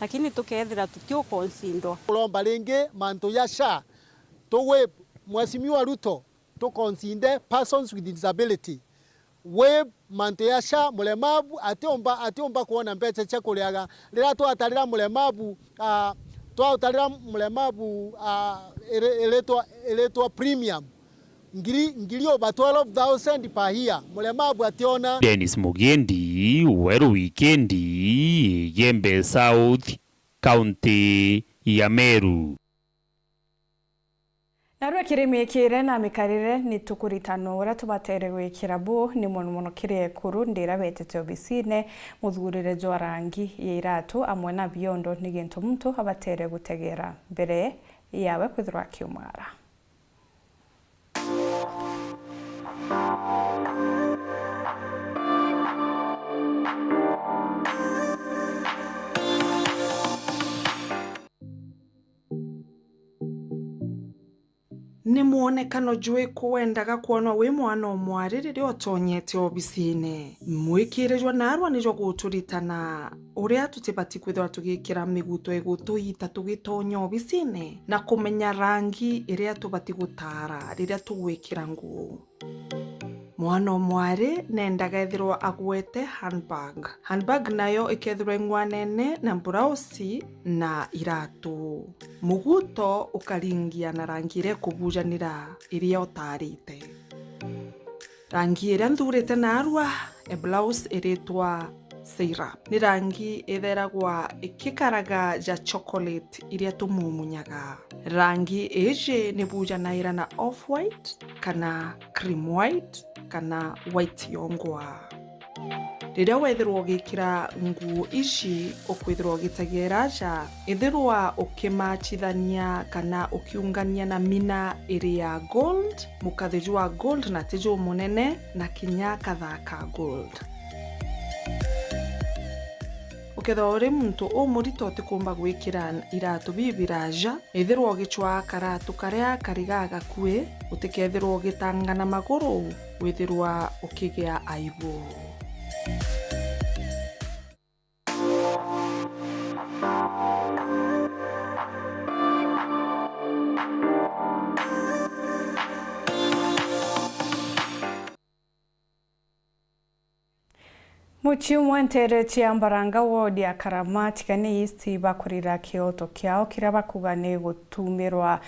lakini tukethira tutiukonsidwa. Uromba ringi mantu ja SHA, tuwi Mheshimiwa Ruto, tukonsinde persons with disability. Wi mantu ya SHA, mulemavu atiumba, atiumba kwona mbeca cia kuriaga. Riria twatarira mulemavu, ah, twatarira mulemavu, ah, iri-, iritwa, iritwa premium, ngiri, ngiri over twelve thousand per year, mulemavu ationa. Dennis Mugendi, Weru Wikendi, Igembe South, County ya Meru. Narua kiri miikire na mikarire, ni tukuritana uria tubatere gwikira bu, ni mono mono kiri ekuru ndira betete obisine, muthurire jwa rangi ya iratu amwe na biondo ni gintu muntu abatere gutegera mbere yawe kwithirwa akiumara. Ni mwonekano jwiku wendaga kwonwa wi mwana o mwari riria utonyete obisine? Mwikire jwa narua ni jwa guturitana uria tutibati kwithirwa tugikira miguto igutuita tugitonya obisine, na kumenya rangi iria tubati gutara riria tugwikira nguu. Mwana o mwari nendaga ethirwa agwete handbag. Handbag nayo ikethirwa ing'wanene na mburausi na iratu. Muguto ukaringia na rangi iria ikubujanira iria utarite. Rangi iria nthurite narua, e blouse iritwa Seirap. Ni rangi itheragwa ikikaraga ja chocolate iria tumumunyaga. Rangi iji ni bujanaira na off white kana cream white kana white yongwa. Riria wethirwa ugikira nguu ici, ukwithirwa ugitegera ja, ithirwa ukimachithania kana ukiungania na mina iri ya gold, mukathi jwa gold na ti jumunene, na kinya kathaa ka gold. Ukethirwa uri muntu umurito utikumba gwikira iratu bibiraja, ithirwa ugicwaa karatu karia karigaa gakui, utikethirwa ugitanga na maguru, withirwa ukigia aibu. Mucii umwe nteere cia Mbaranga ward ya Karama Tigania East bakurira kioto kiao kiria bakuga ni gutumirwa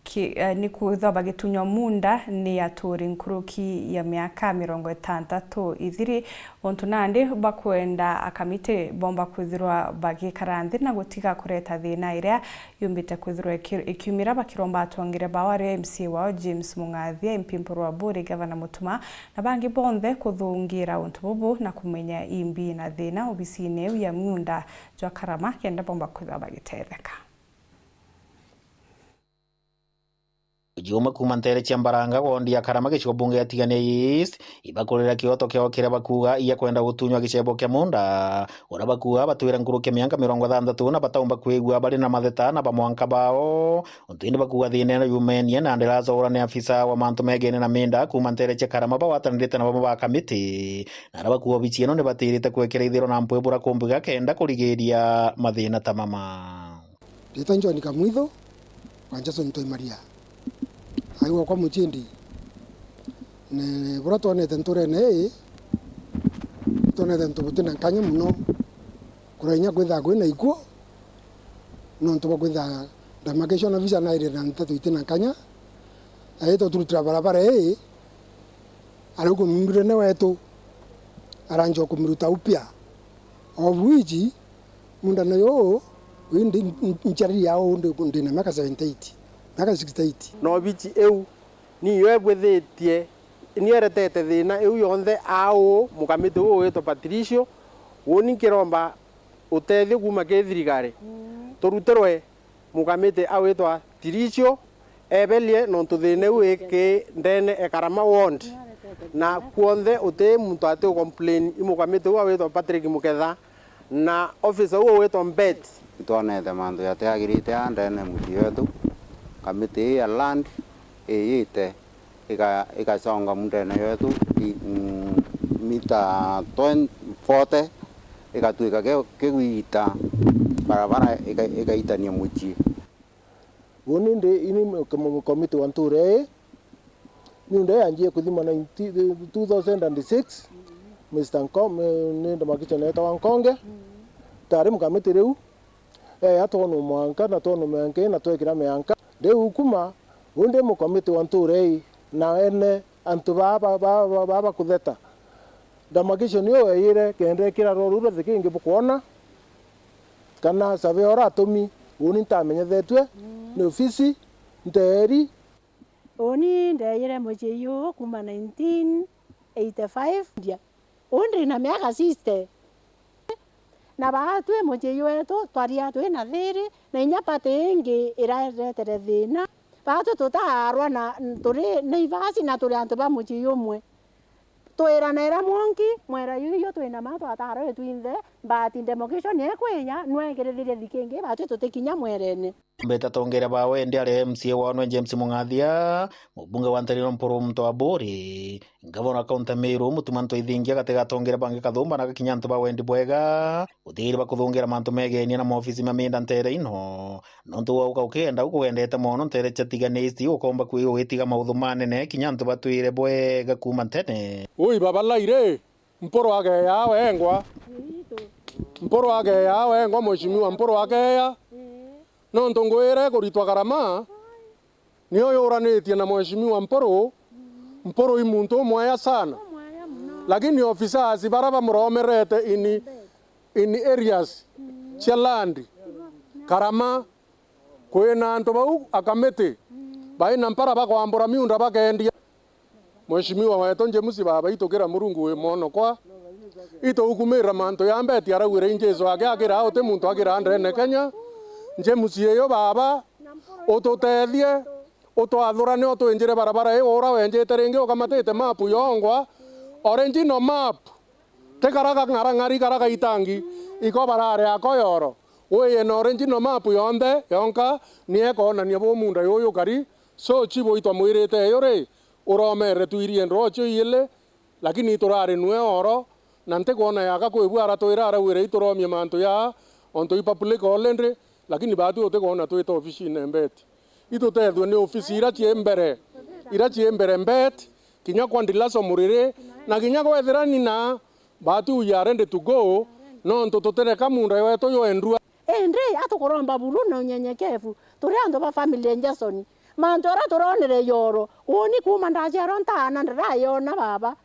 ki-, eh, ni kwithwa bagitunywa munda ni aturi nkuruki ya miaka mirongo itantatu ithiri, untu nandi bakwenda akamiti bomba kwithirwa bagikara nthi na gutiga kureta thina iria yumbite kwithirwa iki-, ikiumira bakiromba atongere bao aria M C A wao James Mung'athia, M P Mpuru Aburi, Gavana Mutuma na bangi bonthe kuthungira untu bubu na kumenya imbi na thina obisine iu ya munda jwa Karama kenda bomba kwithirwa bagitetheka. Juma kuuma nteere cia Mbaranga, wondi ya Karama, gicigo bunge gia Tigania East, ibakurira kioto kiao kiria bakuuga ia kwenda gutunywa gicebo kia munda, uria bakuuga batwire nkuruki ya mianka mirongo ithanthatu na bataumba kwigua bari na matheta na bamwanka bao. Untu indi bakuuga thina ino yumenie na ndiracoora ni afisa wa mantu megene na minda kuuma nteere cia Karama bagwatanirite na bamwe ba kamiti, na aria bakuuga obici ino ni batirite kwekera ithiro na mpwibura kumbuga kenda kurigiria mathina ta mama. Ndita John Kamwitho, wa Jason Toimaria. Aigwa kwa Muchindi. Ni buria twonete nturene ii, twonete ntu butina nkanya mono. Kuria inya kwithaa kwina ikuo, nontu bwa kwithaa demarcation officer nairire na ntatu itina nkanya. Aitwa turutira barabara ii, ariu kumundurene wetu, aranjwa kumiruta upya. Of which, mundane uyu, uyu ndi, ndi, nchariria uu ndi, ndina miaka seventy eight, miaka sixty eight. Na obichi iu niyo ibwithitie Nieretete thina iu yonthe au mukamiti uu witwa Patricio, uuni nkiromba utethio kuuma kiri thirikari. Turutirwe mukamiti awitwa Tiricio eberie, nontu thina iu iki ndene e Karama ward, na kuonthe uti muntu ati u complain i mukamiti uu awitwa Patrick Muketha na officer uu witwa Mbet. Itwonete mantu jatiagirite aa ndene mucii wetu. Kamiti ii ya land iyite ika-, ikachonga mundene yetu i-, mm, mita twenty, forty, igatuika ke-, kigwita barabara ika-, igaitania mucii. Uni ndi ini mu-, mu-, mukomiti wa ntuura ii, miunda ii yanjie kuthima nineteen, two thousand and six, Mister Nko-, mi-, ni ndamakicha neetawa Nkonge, taari mukamiti riu, eya twonwa mwanka na twonwa mianka ii na twekira mianka. Riu kuma, uu ndi mukomiti wa ntuura ii, na ene antu baa ba, ba, ba, ba bakutheta. Ndamakicho niyo weeyire kenda ikira ruru ruthe kingi bukwona, kana surveyor uratumi, uuni ntamenyethetue ni ofisi, nteeri. Uuni ndeeyire mucii juu kuuma nineteen eighty-five, ndia. Uu ndi na miaka sixty. Na baatwi mucii jwetu twaria twi na thiiri, na inya pati ingi iraretere thiina. Baatwi tutaarwa na turi neighbours na turi antu ba mucii jumwe. Twiranaira mwanki, mwera juju twina ma twataarwe twinthe, but demarcation ekwija, nwekirithirie thikingi, baatwi tutikinya mwerene. Mbeta atongeria ba wendi ari M C A wa Onwe James Mung'athia, mubunge wa Nteriro Mpuru Muntu wa Buri, ngavana wa kaunti ya Meru Mutuma Ntwithingia, gati ga atongeria bangi Kathumba na gakinya antu ba wendi bwega, gutiiri bakuthungira mantu megenie na maofisi ma mienda ntere ino, nontu gwauka ukienda u kugendete mono ntere cia tiganiti, ukomba kwi ugitiga mauthu manene kinya antu batwire bwega kuuma ntene. Ui baba Laire, Mpuru akeya wengwa. Mpuru akeya wengwa, Mheshimiwa Mpuru akeya. Nontu ngwire kuritwa Karama, nio yuranitie na Mheshimiwa Mpuru. Mpuru i muntu umwea sana. Lakini officers bara bamuromerete in, in areas cia land, Karama, kwina antu bau akamiti, baina mpara bakwambura miunda bakendia. Mheshimiwa wetu James, baba itu kira Murungu wi mwonokwa, ituukumira mantu ya Mbeti araugire i Jesu ake akira uti muntu akira ndene Kenya. James iyo baba, ututethie, utwathurane, utwinjire barabara ii ura wenjite ringi ukamatite mapu yongwa, original map. Ti kara kang'arang'ari kara gaitangi, iko barare ako yoro. Wiye na original map yonthe yonka, ni ekoonania bu munda yuyu kari. So chibu itwamwirite eyo ri, uromere twirie ndrocho iili, lakini iturari nwe oro, na ntikwona yaka kwibu aratwira arauire ituromie mantu ya ontu i public already, lakini baatu utikwona twita ofisine Mbeti. Itutethue ni ofisi ira cii mbere, ira cii mbere Mbeti, kinya kwa Ndilaso Muriri, na kinya kwethira ni na But we are ready to go, nontu tutireka munda wetu jwendua. Indi atukuromba buru na unyenyekevu, turi antu ba family ya Jason. Mantu aria turonere yoro, uuni kuuma ndaciarwa ntaana ndirayona baba.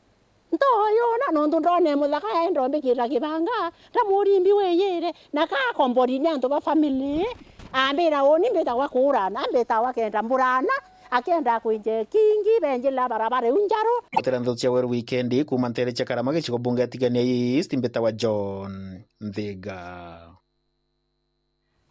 Ntoyona, nontu ndone muthaka yae ndombikira kibanga, ndamurimbi wiyire, na ka akombori ni antu ba family, ambira uuni mbitagwa kuurana, mbitagwa kenda mburana, akenda kwinja kingi, benjila barabara iu njaru. Gutira ndeto cia Weru Wikendi kuuma ntere cia Karama gicigo bunge ya Tigania East, mbitawa John Nthiga.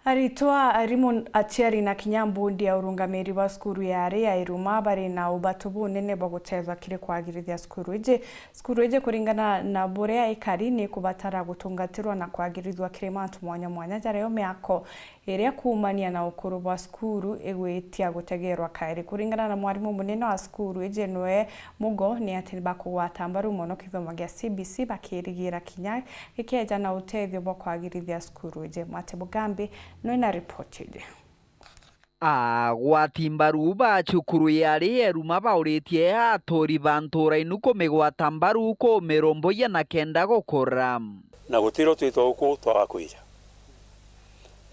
Aritwa, arimu, aciari na kinya mbundi ya urungamiri bwa cukuru ya ari ya Iruma bari na ubatu bunene bwa gutethwa kiri kwagirithia cukuru iji. Cukuru iji, kuringana na buria ikari, ni kubatara gutungatirwa na kwagirithwa kiri mantu mwanya mwanya jaria o miako iria kuumania na ukuru bwa cukuru igwitia gutegeerwa kairi. Kuringana na mwarimu munene wa cukuru iji, Noe Mugo, ni ati bakugwata mbaru mono kithomo gia C B C, bakirigira kinya gikeja na utethio bwa kwagirithia cukuru iji. Mwati Mugambi nwina ripoti iji. Agwati mbaru ba cukuru ya ari ya Iruma bauritie atori ba ntura inu kumigwata mbaru kumiromboia na kenda gukura. Na gutiro twitwa guku twaga kwija.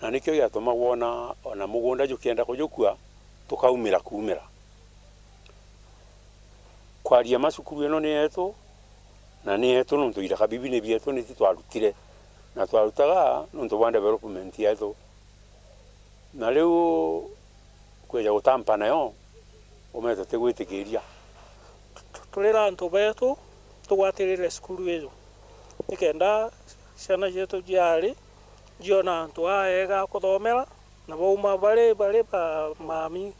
Na nikio giatuma wona ona mugunda jukienda kujukua, tukaumira kuumira. Kwaria ma cukuru ino ni yetu, na ni yetu nontu iraka bibi ni bietu, niti twarutire, na twarutaga nontu bwa development yetu. Na riu kwija gutampa nayo, ume tutigwitikiria. Turira antu betu tugwatirire cukuru iju, nikenda ciana cietu ciari ciona antu aega a kuthomera, na bauma bari, bari ba mami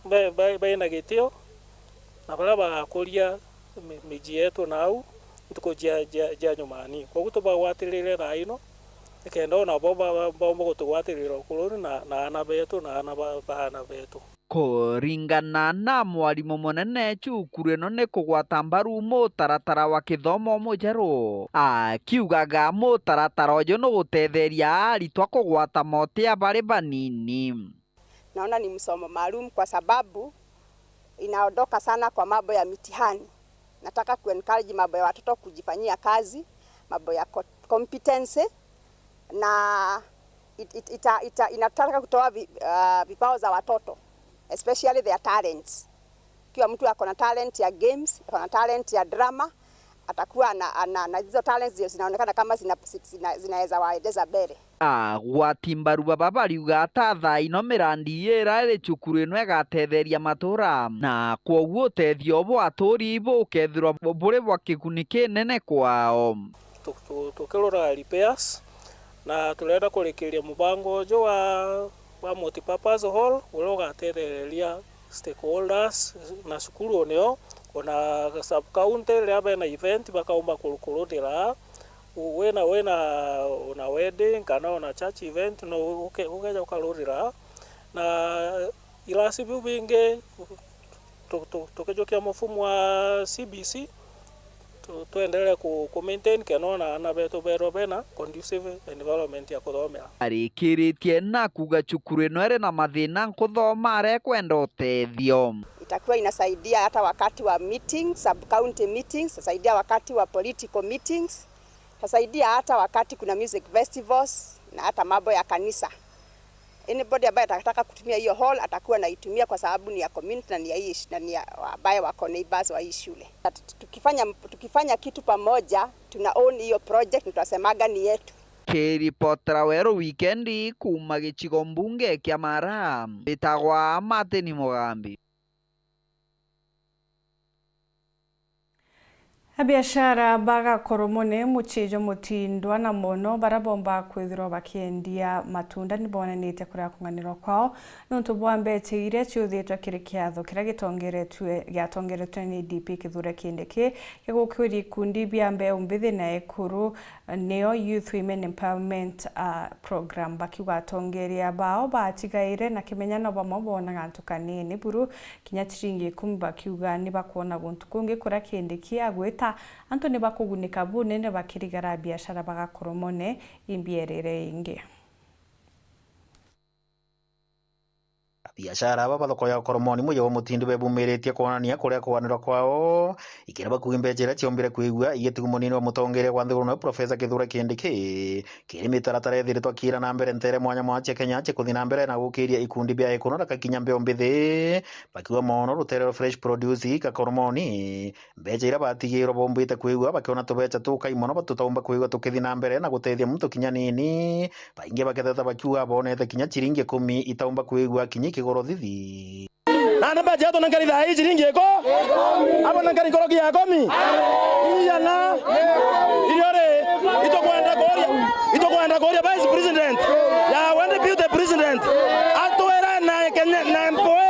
be-, be-, bena gitio, na baria bagakuria mi-, miji yetu nau ntuku cia, cia, cia nyumani. Koguo tubagwatirire thaa ino, nikenda o nabo ba-, ba-, baumba gutugwatirira ukuruni na, na aana betu na aana ba, ba aana betu. Kuringana na mwarimu munene cukuru ino ni kugwata mbaru mutaratara wa kithomo mujeru, akiugaga mutaratara uju nugutetheria aritwa kugwata motia bari banini. Naona ni msomo maalum kwa sababu inaondoka sana kwa mambo ya mitihani. Nataka kuencourage mambo ya watoto kujifanyia kazi, mambo ya co-, competency, na it, it, ita, ita, inataka kutoa vi, uh, vipawa za watoto, especially their talents. Ikiwa mtu ako na talent ya games, ako na talent ya drama, atakuwa ana, ana, na hizo talents ndio zinaonekana kama zina, zina, zinaweza waendeza mbele. Agwati mbaru baba bariuga ata thaa ino mirandi ira iri cukuru ino igatetheria matura, na kwoguo utethio bwa aturi bukethirwa bu-, buri bwa kiguni kinene kwao. Tu-, tu-, tukirora repairs, na turenda kurikiria mubango uju wa, wa multipurpose hall, uria ugatethereria stakeholders na cukuru nio, ona sub county riria bena event bakaumba kuru-, kurutira, u-, wina, wina ona wedding kana ona church event, no uke-, ukeja ukarutira, na irasi biu bingi tu-, tu-, tukijukia mufumo wa C B C, tu-, tuendelee ku, ku maintain kena ona aana betu berwa bena conducive environment ya kuthomera. Arikiritie na kuuga cukuru ino iri na mathina nkuthoma arekwenda utethio. Itakuwa inasaidia hata wakati wa meetings, sub county meetings, itasaidia wakati wa political meetings, itasaidia hata wakati kuna music festivals na hata mambo ya kanisa. Anybody ambaye atataka kutumia hiyo hall atakuwa anaitumia kwa sababu ni ya community na ni ya hii sh-, na ni ya ambaye wako neighbors wa hii shule. Tukifanya, tukifanya kitu pamoja, tuna own hiyo project na tunasemaga ni yetu. Kiripotera Weru Wikendi kuuma gicigo mbunge kia Mara, mbitagwa Martin Mugambi. Abiashara ba Gakoromone, mucii jwa Mutindwa na Mono, baria boomba kwithirwa bakiendia matunda, ni bonanitie kuria kung'anirwa kwao niuntu bwa mbecha iria ciuthitwe kiri kiatho kiria gitongeretue, giatongeretue ni D P Kithure Kindiki, gia gukiuria ikundi bia mbeu mbithi na ekuru, nio Youth Women Empowerment, ah, Program, bakiuga atongeria bao batigaire na kimenyano bamwe boonaga antu kanini buru, kinya ciringi ikumi, bakiuga ni bakwona guntu kungi kuria Kindiki agwita antu ni bakugunika bunene bakirigara biashara ba Gakoromone imbi erire ingi. Abiashara aba ba thoko ya Gakoromone mucii jwa Mutindwa bebumiritie kwonania kuria kwanirwa kwao, ikiria bakuuga mbecha iria ciombire kwigua igitigwo munini wa mutongeria wa nthiguru, nawe Professor Kithure Kindiki, kiri mitaratara ithiritwe akiira na mbere nteere mwanya mwanya cia Kenya cia kuthi na mbere na gukiria ikundi bia ekuru na gakinya mbeu mbithi, bakiuga mono ruteere rwa Fresh Produce Gakoromone. Mbecha iria batigirwe boombite kwigua bakiona tubecha tukai mono batutaumba kwigua tukithi na mbere na gutethia muntu kinya nini. Baingi baketheta bakiuga bonete kinya ciringi ikumi itaumba kwigua kinya ikigoro thithi. Nandi mbecha yetu nankari thaa ii ciringi iko? Abo nankari nkoroki ya komi? Iyana. Irio ri, itukwenda kuria, itukwenda kuria Vice President ya we Deputy President atwire na Kenya na mpwe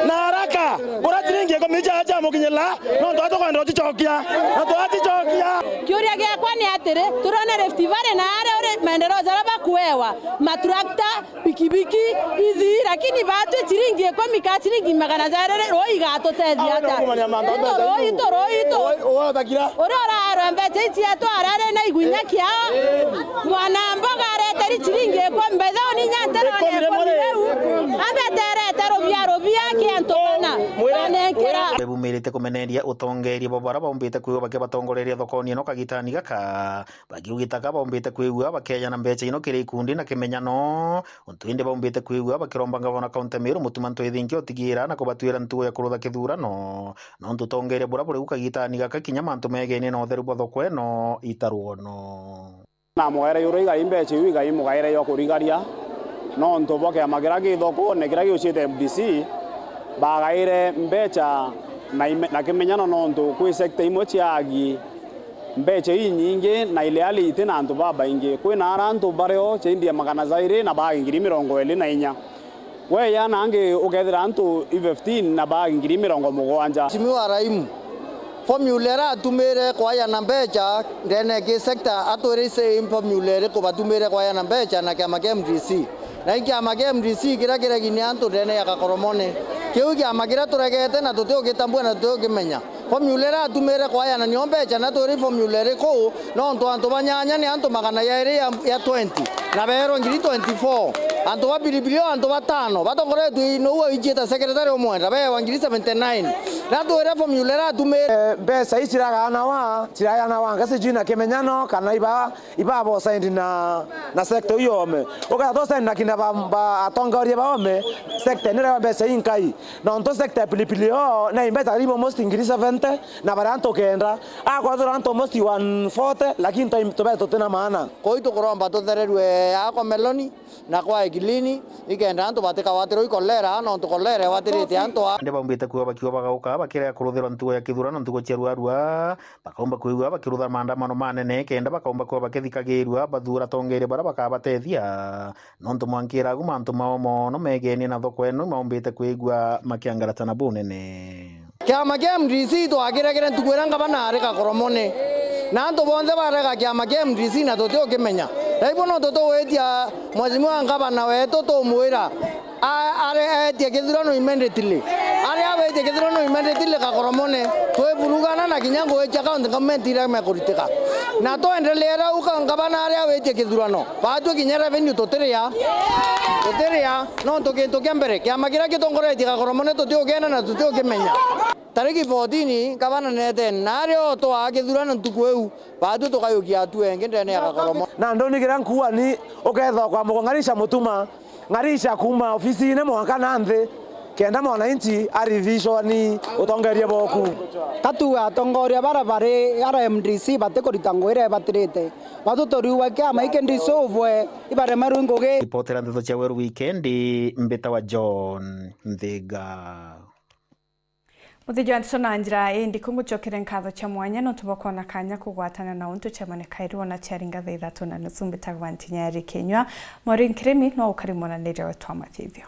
na haraka. Kuria ciringi ikumi cia, ciamukinyira, nontu atukwenda ucicokia, na twacicokia. Kiuria giakwa ni atiri, turone Rift Valley na aria uri maendeleo jaria bakuewa, maturakta, pikipiki, ithi, lakini batwi ciringi ikumi ka ciringi magana jairi, ruu igatutethia atia? Into ruu, into ruu, into. Uria uraerwa mbecha ici cietu arari na igunya kiao. Mwana mboga areteri ciringi ikumi, mbethe uni nyantera ikumi rimwe ri. Ambeterete rubia, rubia kiantu bana. Banenkera. Bebumirite kumeneria utongeria bwa bara baumbite kwigua bakibatongoreria thokoni ino kagitani gaka. Bakiugita ka baumbite kwigua bakeejana mbecha ino kiri ikundi na kimenyano. Untu indi baumbite kwigua bakiromba ngavana kaunti ya Meru Mutuma M'Ethingia utigira na kubatwira ntugo ya kurutha kithurano. Nontu utongeria buria buri ku kagitani gaka kinya mantu megenie na utheru bwa thoko ino itarwono. Namugaire iguru igai mbecha iu igai mugaire yo kurigaria, nontu bwa kiama kiria gi thokone kiria giucite M D C, bagaire mbecha Na ime-, na kimenyano nontu kwi sector imwe ciagi mbeca inyingi na iria iti na antu babaingi. Kwina ara antu bario ciaindia magana jairi na baagi ngiri mirongo iri na inya. Weya nangi ukethira antu i fifteen na baagi ngiri mirongo mugwanja. Mheshimiwa Raimu, formula iratumire kwayana mbeca ndene ki sector atwire ise formula iriku batumire kwayana mbeca na kiama kia M D C. Na i kiama kia M D C kiria kiregi ni antu ndene ya Kakoromone. Kiu i kiama kiria turegete na tutiugitambua na tutiugimenya. Formula iratumire kwayana nio mbeca na twire formula iriku, nontu antu ba nyanya ni antu magana jairi ya, ya twenty, na beerwa ngiri twenty-four. Antu ba pilipili o antu batano, batongoretue i nou awichiita secretary umwe, na beewa ngiri seventy-nine. Na twire formula iratumire. Eh, mbeca ii ciraganawa, cirayanawa ngasi juu na kimenyano, kana iba, iba bosaindi na, na sector iu yome. Ukethira tosaindi na kina ba, ba atongoria baome, sector ni irewa mbeca inkai. Nontu sector ya pilipili o, na imbeca karibu almost ngiri seventy, na baria antu kenda. Akorwo turi antu almost one forty, lakini twa-, tube tutina maana. Kuu tukuromba tuthererue aa kwa Meloni na kwa Ekilini, ikenda antu batikagwatirwe i kolera, nontu kolera igwatirite antu a. Indi baumbite kuuga bakiuga bagauka bakirega kuruthirwa ntugo ya kithurano ntugo cia ruarua, bakaumba kwigua bakirutha maandamano manene, kenda bakaumba kuuga bakithikagirua bathuura atongeria baria bakabatethia. Nontu mwankira agu mantu mao mono megenie na thoko ino, maumbite kwigua makiangaratana bunene. Kiama kia M D C twakiregere ntuku iria ngavana ari Kakoromone, na antu bonthe barega kiama kia M D C na tutiukimenya. Na ibo no tutugwitia Mheshimiwa ngavana wetu tumwira a-, are-, etie kithurano immediately. Aria awetie kithurano immediately Kakoromone, twivurugana na kinya ngugi cia county government iria mekuritika. Na twendelee rau ka ngavana aria awetie kithurano. Baatue kinya revenue tutiria. Tutiria, nontu gintu kia mbere, kiama kiria gitongoretie Kakoromone tutiukienda na tutiukimenya. Tariki fourteen, ngavana netene, na aria o twaa kithurano ntuku iu, baatue tukayukia atue engi ndene ya Kakoromone. Na ndoni kiria nkuuga ni, ukethwa kwa mugo ng'arisha mutuma, ng'arisha kuuma ofisine mwanka na nthi, kenda mwananchi arithishwa ni utongeria boku. Ka tuuge atongoria baria bari ara M D C batikurita ngugi iria ibatirite. Batu turiuga kiama giki ndisuvwe, ibaremerwe ngugi. Ripotera ndeto cia Weru Wikendi, mbitawa John Nthiga. Muthiji wa ndeto na njira ii ndiku, ngucokere nkatho cia mwanya nontu bwa kwona kanya kugwatana na untu ciamane kairi wona ciaringa thaa ithatu na nusu. Mbitagwa Ntinyari Kinyua. Maureen Kirimi no ukari mwananiria wetu wa mathithio.